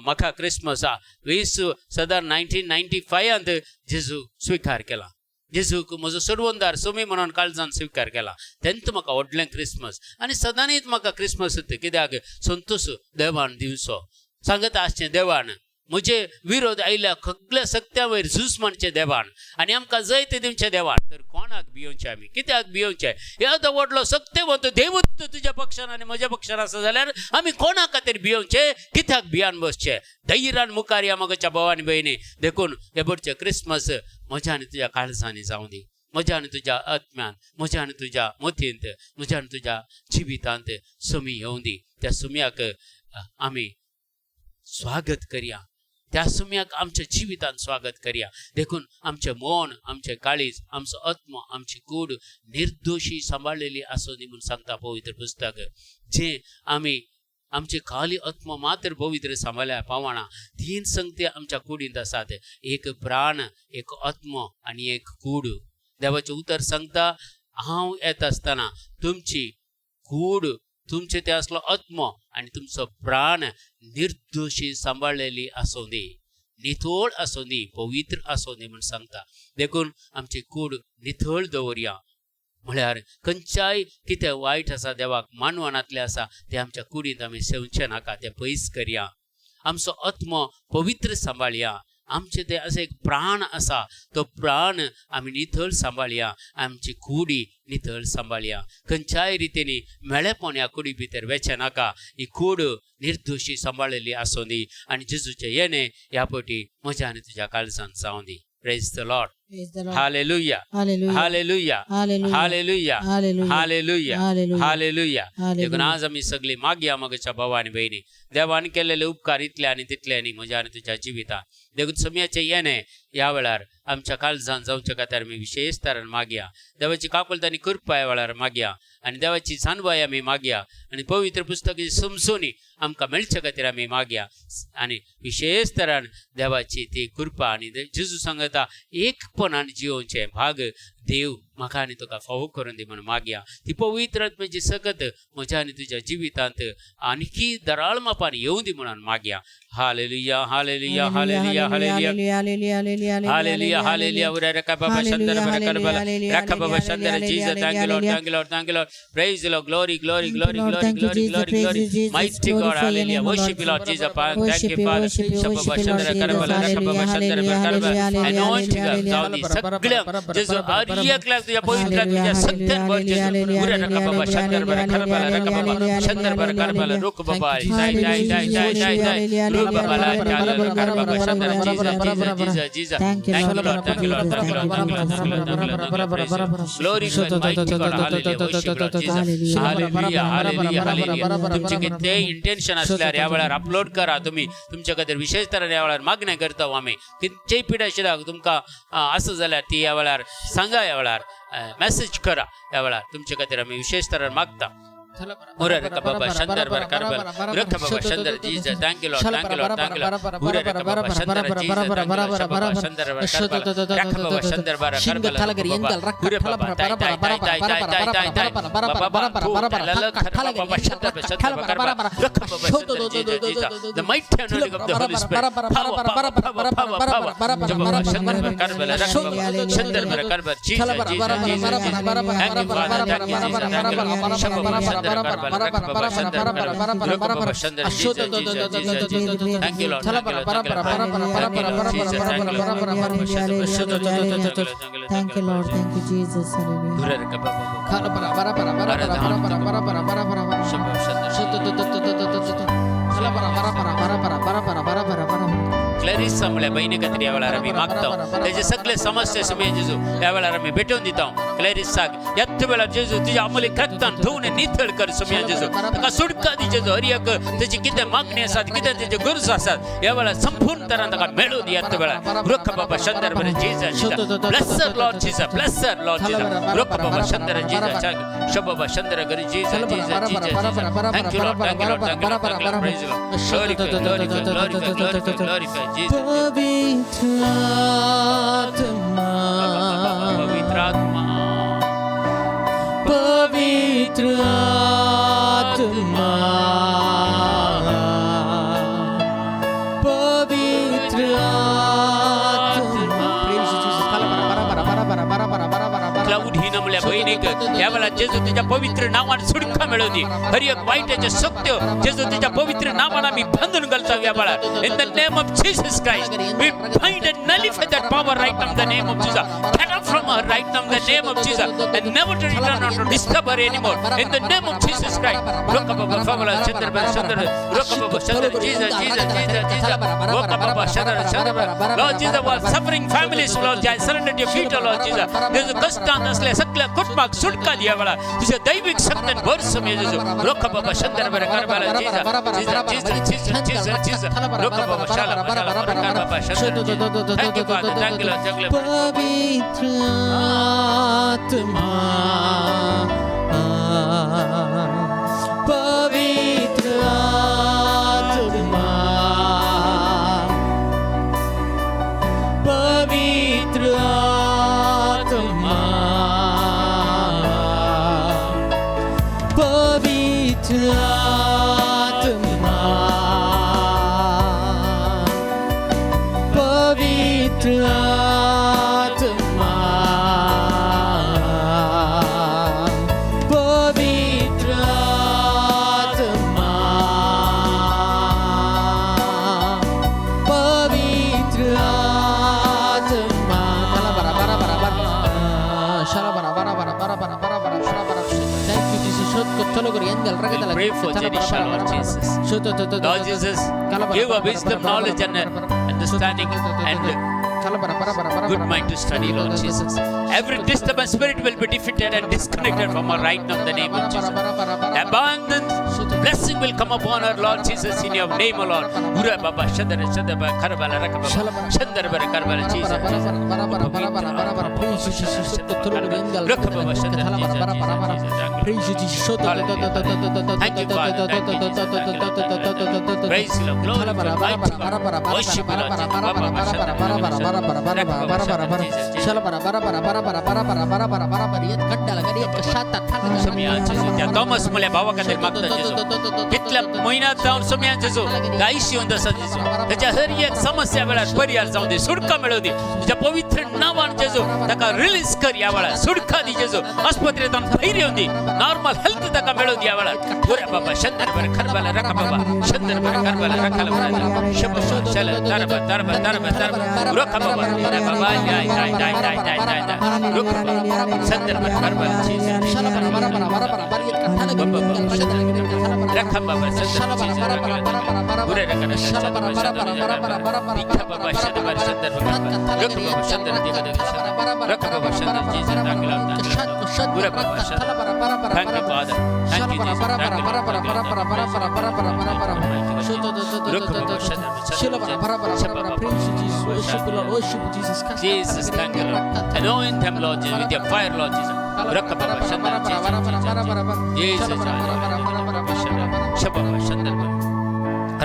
म्हाका क्रिसमस 20 सदां 1995 जेजू स्विकार केला, जेजूक म्हजो सोडवणदार सोमी म्हणून काळजान स्विकार केला. तेन्ना म्हाका व्हडलें क्रिसमस आनी सदांच म्हाका क्रिसमस कित्याक संतोश देवान दिवचो सांगता आसचें. देवान म्हजे विरोध आयल्या सगल्या सक्त्या वयर झूज म्हणचें देवान आनी आमकां जैत दिवचें देवान. तर कोणाक भियोवचें आमी? कित्याक भियोवचें? येदो व्हडलो सक्तेवंत देवूच तुज्या पक्षान आनी म्हज्या पक्षान आसा जाल्यार आमी कोणा खातीर भियोवचें? कित्याक भियान बसचें? धैर्यान मुखार या म्हज्या भाव आनी भयणी. देखून हे बरचें क्रिसमस म्हज्या आनी तुज्या काळजांनी जावं दी, म्हज्या आनी तुज्या आत्म्यान, म्हज्या आनी तुज्या मतींत, म्हज्या आनी तुज्या जिवितांत सुमी येवं दी. त्या सुम्याक आमी स्वागत करया, त्या सुम्याक आमच्या जिवितांत स्वागत करया. देखून आमचें मन, आमचें काळीज, आमचो आत्मो, आमची कूड निर्दोशी सांबाळलेली आसूं दी म्हूण सांगता पवित्र पुस्तक. जें आमी आमचे खाली आत्मो मात्र पवित्र सांबाळ्यार पावना. तीन संगती आमच्या कुडींत आसात, एक प्राण, एक आत्मो आनी एक कूड. देवाचें उतर सांगता, हांव येता आसतना तुमची कूड, तुमचे ते आसलो आत्मो आनी तुमचो प्राण निर्दोशी सांबाळलेली आसूं दी, नितळ आसूं दी, पवित्र आसूं दी म्हूण सांगता. देखून आमची कूड नितळ दवरया, म्हळ्यार खंयच्याय कितें वायट आसा, देवाक मानवनांतलें आसा, तें आमच्या कुडींत आमी सेवचें नाका, तें पयस करया. आमचो आत्मो पवित्र सांबाळया. आमचें तें अशें एक प्राण आसा, तो प्राण आमी नितळ सांबाळया. आमची कुडी नितळ सांबाळया. खंयच्याय रितीनी मेळेपण ह्या कुडी भितर वेचें नाका. ही कूड निर्दोशी सांबाळलेली आसूं दी आनी जेजूचें येणें ह्या पटी म्हज्या आनी तुज्या काळजान जावं दी. Praise the Lord. Praise the Lord. Hallelujah. Hallelujah. Hallelujah. Hallelujah. Hallelujah. Hallelujah. Hallelujah. Hallelujah. Hallelujah. देखून Hallelujah. आज आमी सगळी मागया मगच्या भावा आनी भयणी, देवान केलेले उपकार इतले आनी तितले आनी म्हज्या आनी तुज्या जिवितान. देखून समयाचें येणें ह्या वेळार आमच्या काळजान जावच्या खातीर आमी विशेश तरान मागया. देवाची काकुळट आनी कृपा ह्या वेळार मागया आनी देवाची जाणवाय आमी मागया आनी पवित्र पुस्तक समजूनी आमकां मेळचे खातीर आमी मागया आनी विशेश तरान देवाची ती कृपा आनी जेजू सांगता एकपणान जियोवचें भाग देव म्हाका आनी तुका फावो करून दी म्हणून मागया. ती पवित्र आत्म्याची सकत म्हज्या आनी तुज्या जिवितांत आणखी दराळ मापान येवं दी म्हणून मागया. Hallelujah, hallelujah, hallelujah, hallelujah. Hallelujah. Hallelujah. Hallelujah, hallelujah. Ura raka baba shandara bara karbala. Raka baba shandara Jesus. Thank you Lord, thank you Lord, thank you Lord. Praise the Lord. Glory, glory, Thank you, glory, Lord. glory, Thank you, glory, Jesus. glory, Praise glory. you, Jesus. Mighty God, Glorify your hallelujah. name, O Worship you, Lord. Lord Jesus. Thank Worship you, you, Father. worship you, Shabba worship you, Lord shandara Jesus. karbala. Raka baba Hallelujah, shandara bara hallelujah, karbala. hallelujah, Anointing hallelujah, जाऊ दी सगळ्यांक जेजू हर एकल्याक तुझ्या पवित्र तुझ्या सत्यान भर जेजू. उरा रका बाबा Shankar bara karbala. Raka baba Shankar bara karbala. रुक बाबा जाय जाय जाय जाय जाय जाय रुक बाबा ला चाल कर बाबा Shankar Jesus Jesus Jesus Jesus. Thank you, Thank you, Lord. Lord. Thank you, Lord. Thank you, Lord. Thank you, Lord. Thank you, Lord. Thank you, Lord. Thank you, Lord. Praise you. Glory to and mighty God. Hallelujah. Worship Lord Jesus. Hallelujah. Hallelujah. Hallelujah. तुमचे किती intention असल्यार ह्या वेळार upload करा. तुम्ही तुमच्या खातीर विशेष तरेन ह्या वेळार मागणें करता आमी. कितचेय पिडा आशिल्ल्याक तुमकां आसा जाल्यार ती ह्या वेळार सांगा, ह्या वेळार मॅसेज करा. ह्या वेळार तुमच्या खातीर आमी विशेष तरेन मागता. Ura raka baba shandar bara karbala. Raka baba shandar Jesus. Thank you Lord. Thank you Lord. Thank you Lord. Ura raka baba shandar Jesus. Thank you Lord. Shabba shandar bara karbala. Raka baba shandar bara karbala. Ura baba tai tai tai tai tai tai tai tai. Baba tu talala karbala baba shandar bara shandar bara karbala. Raka baba shandar Jesus Jesus. The mighty anointing of the Holy Spirit. Power, power, power, power, power. Shabba shandar bara karbala. Raka baba shandar bara karbala. Jesus Jesus Jesus Jesus. Thank you Father. Thank you Jesus. Thank you Lord. Shabba shandar karbala. Raka baba shandar karbala. Raka baba shandar Jesus Jesus Jesus Jesus. Thank you Lord. Thank you Lord. Thank you Lord. Thank you Lord Jesus. Thank you Lord. Thank you, Lord. Thank you, Jesus. Hallelujah. Ura raka baba Shabba shandar. क्लॅरिसा म्हळ्यार बहिणी खातीर ह्या वेळार आमी मागता. तेजे सगळे समस्या सुमे जेजू ह्या वेळार आमी भेटोवन दिता. क्लॅरिसाक येत्या वेळार जेजू तुज्या अमली रक्तान धुवन नितळ कर सुमया जेजू. ताका सुटका दी जेजू. हर एक तेजी कितें मागणी आसात, कितें तेजे गरज आसात, ह्या वेळार संपूर्ण तरान ताका मेळून दी येत्या वेळार. रुख बाबा शंदर बरे Jesus Jesus. Bless her Lord Jesus. Bless her Lord Jesus. रुख बाबा शंदर जीसस. शबाबा शंदर गरी Jesus Jesus Jesus Jesus. Thank you Lord. Thank you Lord. Thank you Lord. Thank you Lord. Praise Lord. Glorify, glorify, glorify, glorify Jesus. Jesus. पवित्र आत्मा, पवित्र आत्मा, पवित्र आत्मा, पवित्र आत्मा. Praise you, Jesus. Cloud ही नमल्या बहिणीक ह्या वेळार जेजू तुझ्या पवित्र नावान सुटका मेळोवनी. हर एक वायटाचे सत्य जेजू तुझ्या पवित्र नावान आमी बांदून घालता ह्या वेळार. In the name of Jesus Christ, we bind and nullify that power right now in the name of Jesus. Get out from her right now in the name of Jesus and never to return or to disturb her anymore. In the name of Jesus Christ. Roka Baba Fabala Chandra Chandra Roka Baba Chandra Jesus, Jesus, Jesus, Jesus. Roka Baba Chandra Chandra. Lord Jesus, who are suffering families, Lord, I surrender to your feet, O Lord Jesus. जेजू, कष्टान असल्या सगळ्या कुटुंबाक सुटका दिया वेळा तुझ्या दैविक शक्तीन भर समय जेजू. रोका बाबा शंकर बरे करबाला Jesus, Jesus, Jesus, Jesus, Jesus, Jesus. रोका बाबा शाला शाला बाबा Shankar. Thank you, Father. Thank you, Lord. जगले पवित्र आत्मा, पवित्र आत्मा, पवित्र आत्मा, पवित्र आत्मा, पवित्र आत्मा, पवित्र आत्मा, पवित्र आत्मा. Thank you, Jesus. We'll pray for Jenisha, Lord Jesus. Lord Jesus, give her wisdom, knowledge, and understanding, and good mind to study, Lord Jesus. Every disturbance spirit will be defeated and disconnected from her right now in the name of Jesus. Abundant blessing will come upon her, Lord Jesus, in your name, O Lord. Guru Baba, Shandara, Shandara, Karabala, Rakababa, Shandara, Karabala, Jesus, Jesus. Rakababa, Shandara, Jesus, Jesus, Jesus. Thank you, Father. Thank you, Jesus. Thank you, Lord. Thank you, Lord. Praise you, Lord. Glory to mighty God. Worship you, Lord Jesus. Baba, Shandara, Rakababa, Shandara, Jesus, Jesus. त्या Thomas मुल्या भावा खातीर मागता जेजू. कितल्या म्हयन्यात जावन सोम्यान जेजू गायशी येवन आसा जेजू. ताच्या हर एक समस्या वेळार परिहार जावं दी, सुटका मेळोवं दी. तुज्या पवित्र नांवान जेजू ताका रिलीज कर. ह्या वेळार सुटका दी जेजू. आस्पत्रेंत भायर येवन दी, नॉर्मल हेल्थ ताका मेळोवं दी. ह्या वेळार बऱ्या बाबा शंदर बरें खरबाला रका बाबा शंदर बरें खरबाला रखाला बरें शब शल तरबा तरबा तरबा तरबा रोका बाबा बाबा दाय दाय दाय दाय दाय दाय दाय रोका बाबा शंदर बरें खरबाला. रखा बाबा शंदर बुरे रखा रिखा बाबा शंदर शंदर रखा बाबा शंदर रखा बाबा शंदर Jesus. बुरे बाबा शंदर. Thank you, Father. Thank you, Jesus. Thank you, Lord. Jesus, thank you, Lord. Anoint them, Lord Jesus, with your fire, Lord Jesus. Rakha Baba Shandar, Jesus, Jesus, Jesus. Shababa Shandar,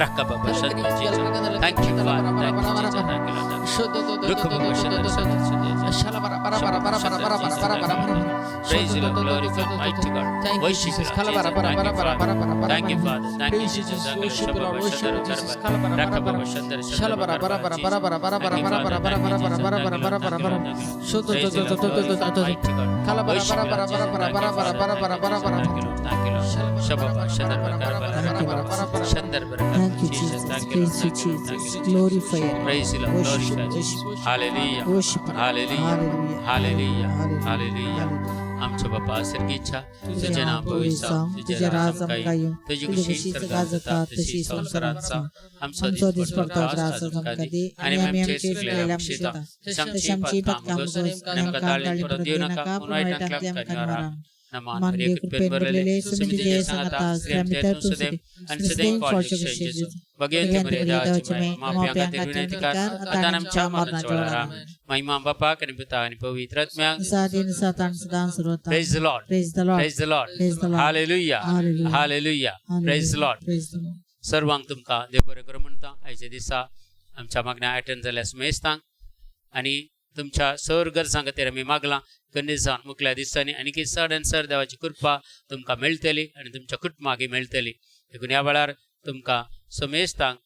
Rakha Baba Shandar, Jesus. Thank you, Father. Thank you, Jesus. Thank you, Lord. Rakha Baba Shandar, Shandar, Shandar. Praise you, Lord. Glorify mighty God. Thank you, Worship you, Jesus. Lord Jesus. Thank you, Father. Thank you, Father. Thank you, Jesus. Thank you, Shababa Shandar, Rakha Baba Shandar, Shandar, Jesus. Thank you, Father. Thank you, Jesus. Thank you, Lord. Thank you, Lord. Thank you. Praise you, Lord. Glorify mighty God. Worship you, Lord Jesus. Thank you, Father. Thank you, Jesus. Thank you, Lord. Thank you, Lord. Shababa Shandar, Karabala, Shandar, Thank you, Jesus. Jesus. Thank you, Lord. Praise you, Thank you, Lord. Thank Jesus. you, Lord. Glorify your name. Praise you, Lord. Worship, Glorify worship, Hallelujah. worship. Hallelujah. Hallelujah. Hallelujah. Hallelujah. Hallelujah. आमचो बापा सर्गीच्या, तुझे नाव पवित्र जावं, तुझे राज आमकां येवं, तुजी खुशी स्वर्गात जाता तशी संवसारात जावं. आमचो आमचो दिसपट्टो दिसपट्टो त्रास त्रास आज आमकां आमकां दी दी आनी आनी आमी आमचे आमचे चुकलेले चुकलेले क्षमता क्षमता तशी तशी आमची आमची पातकां पातकां मागस मागस आनी आमकां ताळी परत येवं नाका, पूण वायटांतल्या आमकां निवारा. नमान मानवीय कृपेन भरलेले, सुमितीचे सांगाता, स्त्रियांचे तूं सदैव आणि सदैव फळचे जेजू. भगवंत मर्यादाची माफी खातीर विनंती कर, आता आणि आमच्या मरणाच्या वेळार. आमेन. महिमा बापाक आणि पुता आणि पवित्र आत्म्याक. साधीन सातान सदां सर्वता. Praise the Lord. Praise the Lord. Praise the Lord. Praise the Lord. Hallelujah. Hallelujah. Hallelujah. Praise the Lord. Praise the Lord. सर्वांक तुमकां देव बरें करूं म्हणटा. आयच्या दिसा आमच्या मागण्या अटेंड जाल्या सुमेस्तांक आनी तुमच्या सर गरजां खातीर आमी मागलां. कन्नी जावन मुखल्या दिसांनी आनीकी चड आनी चड देवाची कृपा तुमकां मेळटली आनी तुमच्या कुटुंबाकय मेळटली. देखून ह्या वेळार तुमकां समेस्तांक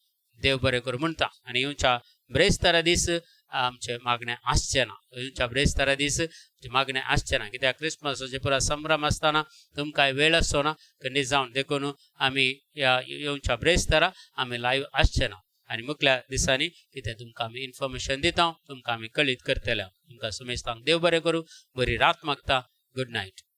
देव बरें करूं म्हणटा. आनी येवच्या ब्रेस्तारा दीस आमचें मागणें आसचें ना. येवच्या ब्रेस्तारा दीस मागणें आसचें ना, कित्याक क्रिसमसाचे पुरा संभ्रम आसतना तुमकां वेळ आसचो ना खंडीत जावन. देखून आमी ह्या येवच्या ब्रेस्तारा आमी लायव्ह आसचे ना आनी मुखल्या दिसांनी कितें तुमकां आमी इन्फॉर्मेशन दिता, तुमकां आमी कळीत करतले. तुमकां समेस्तांक देव बरें करूं. बरी रात मागता. Good night.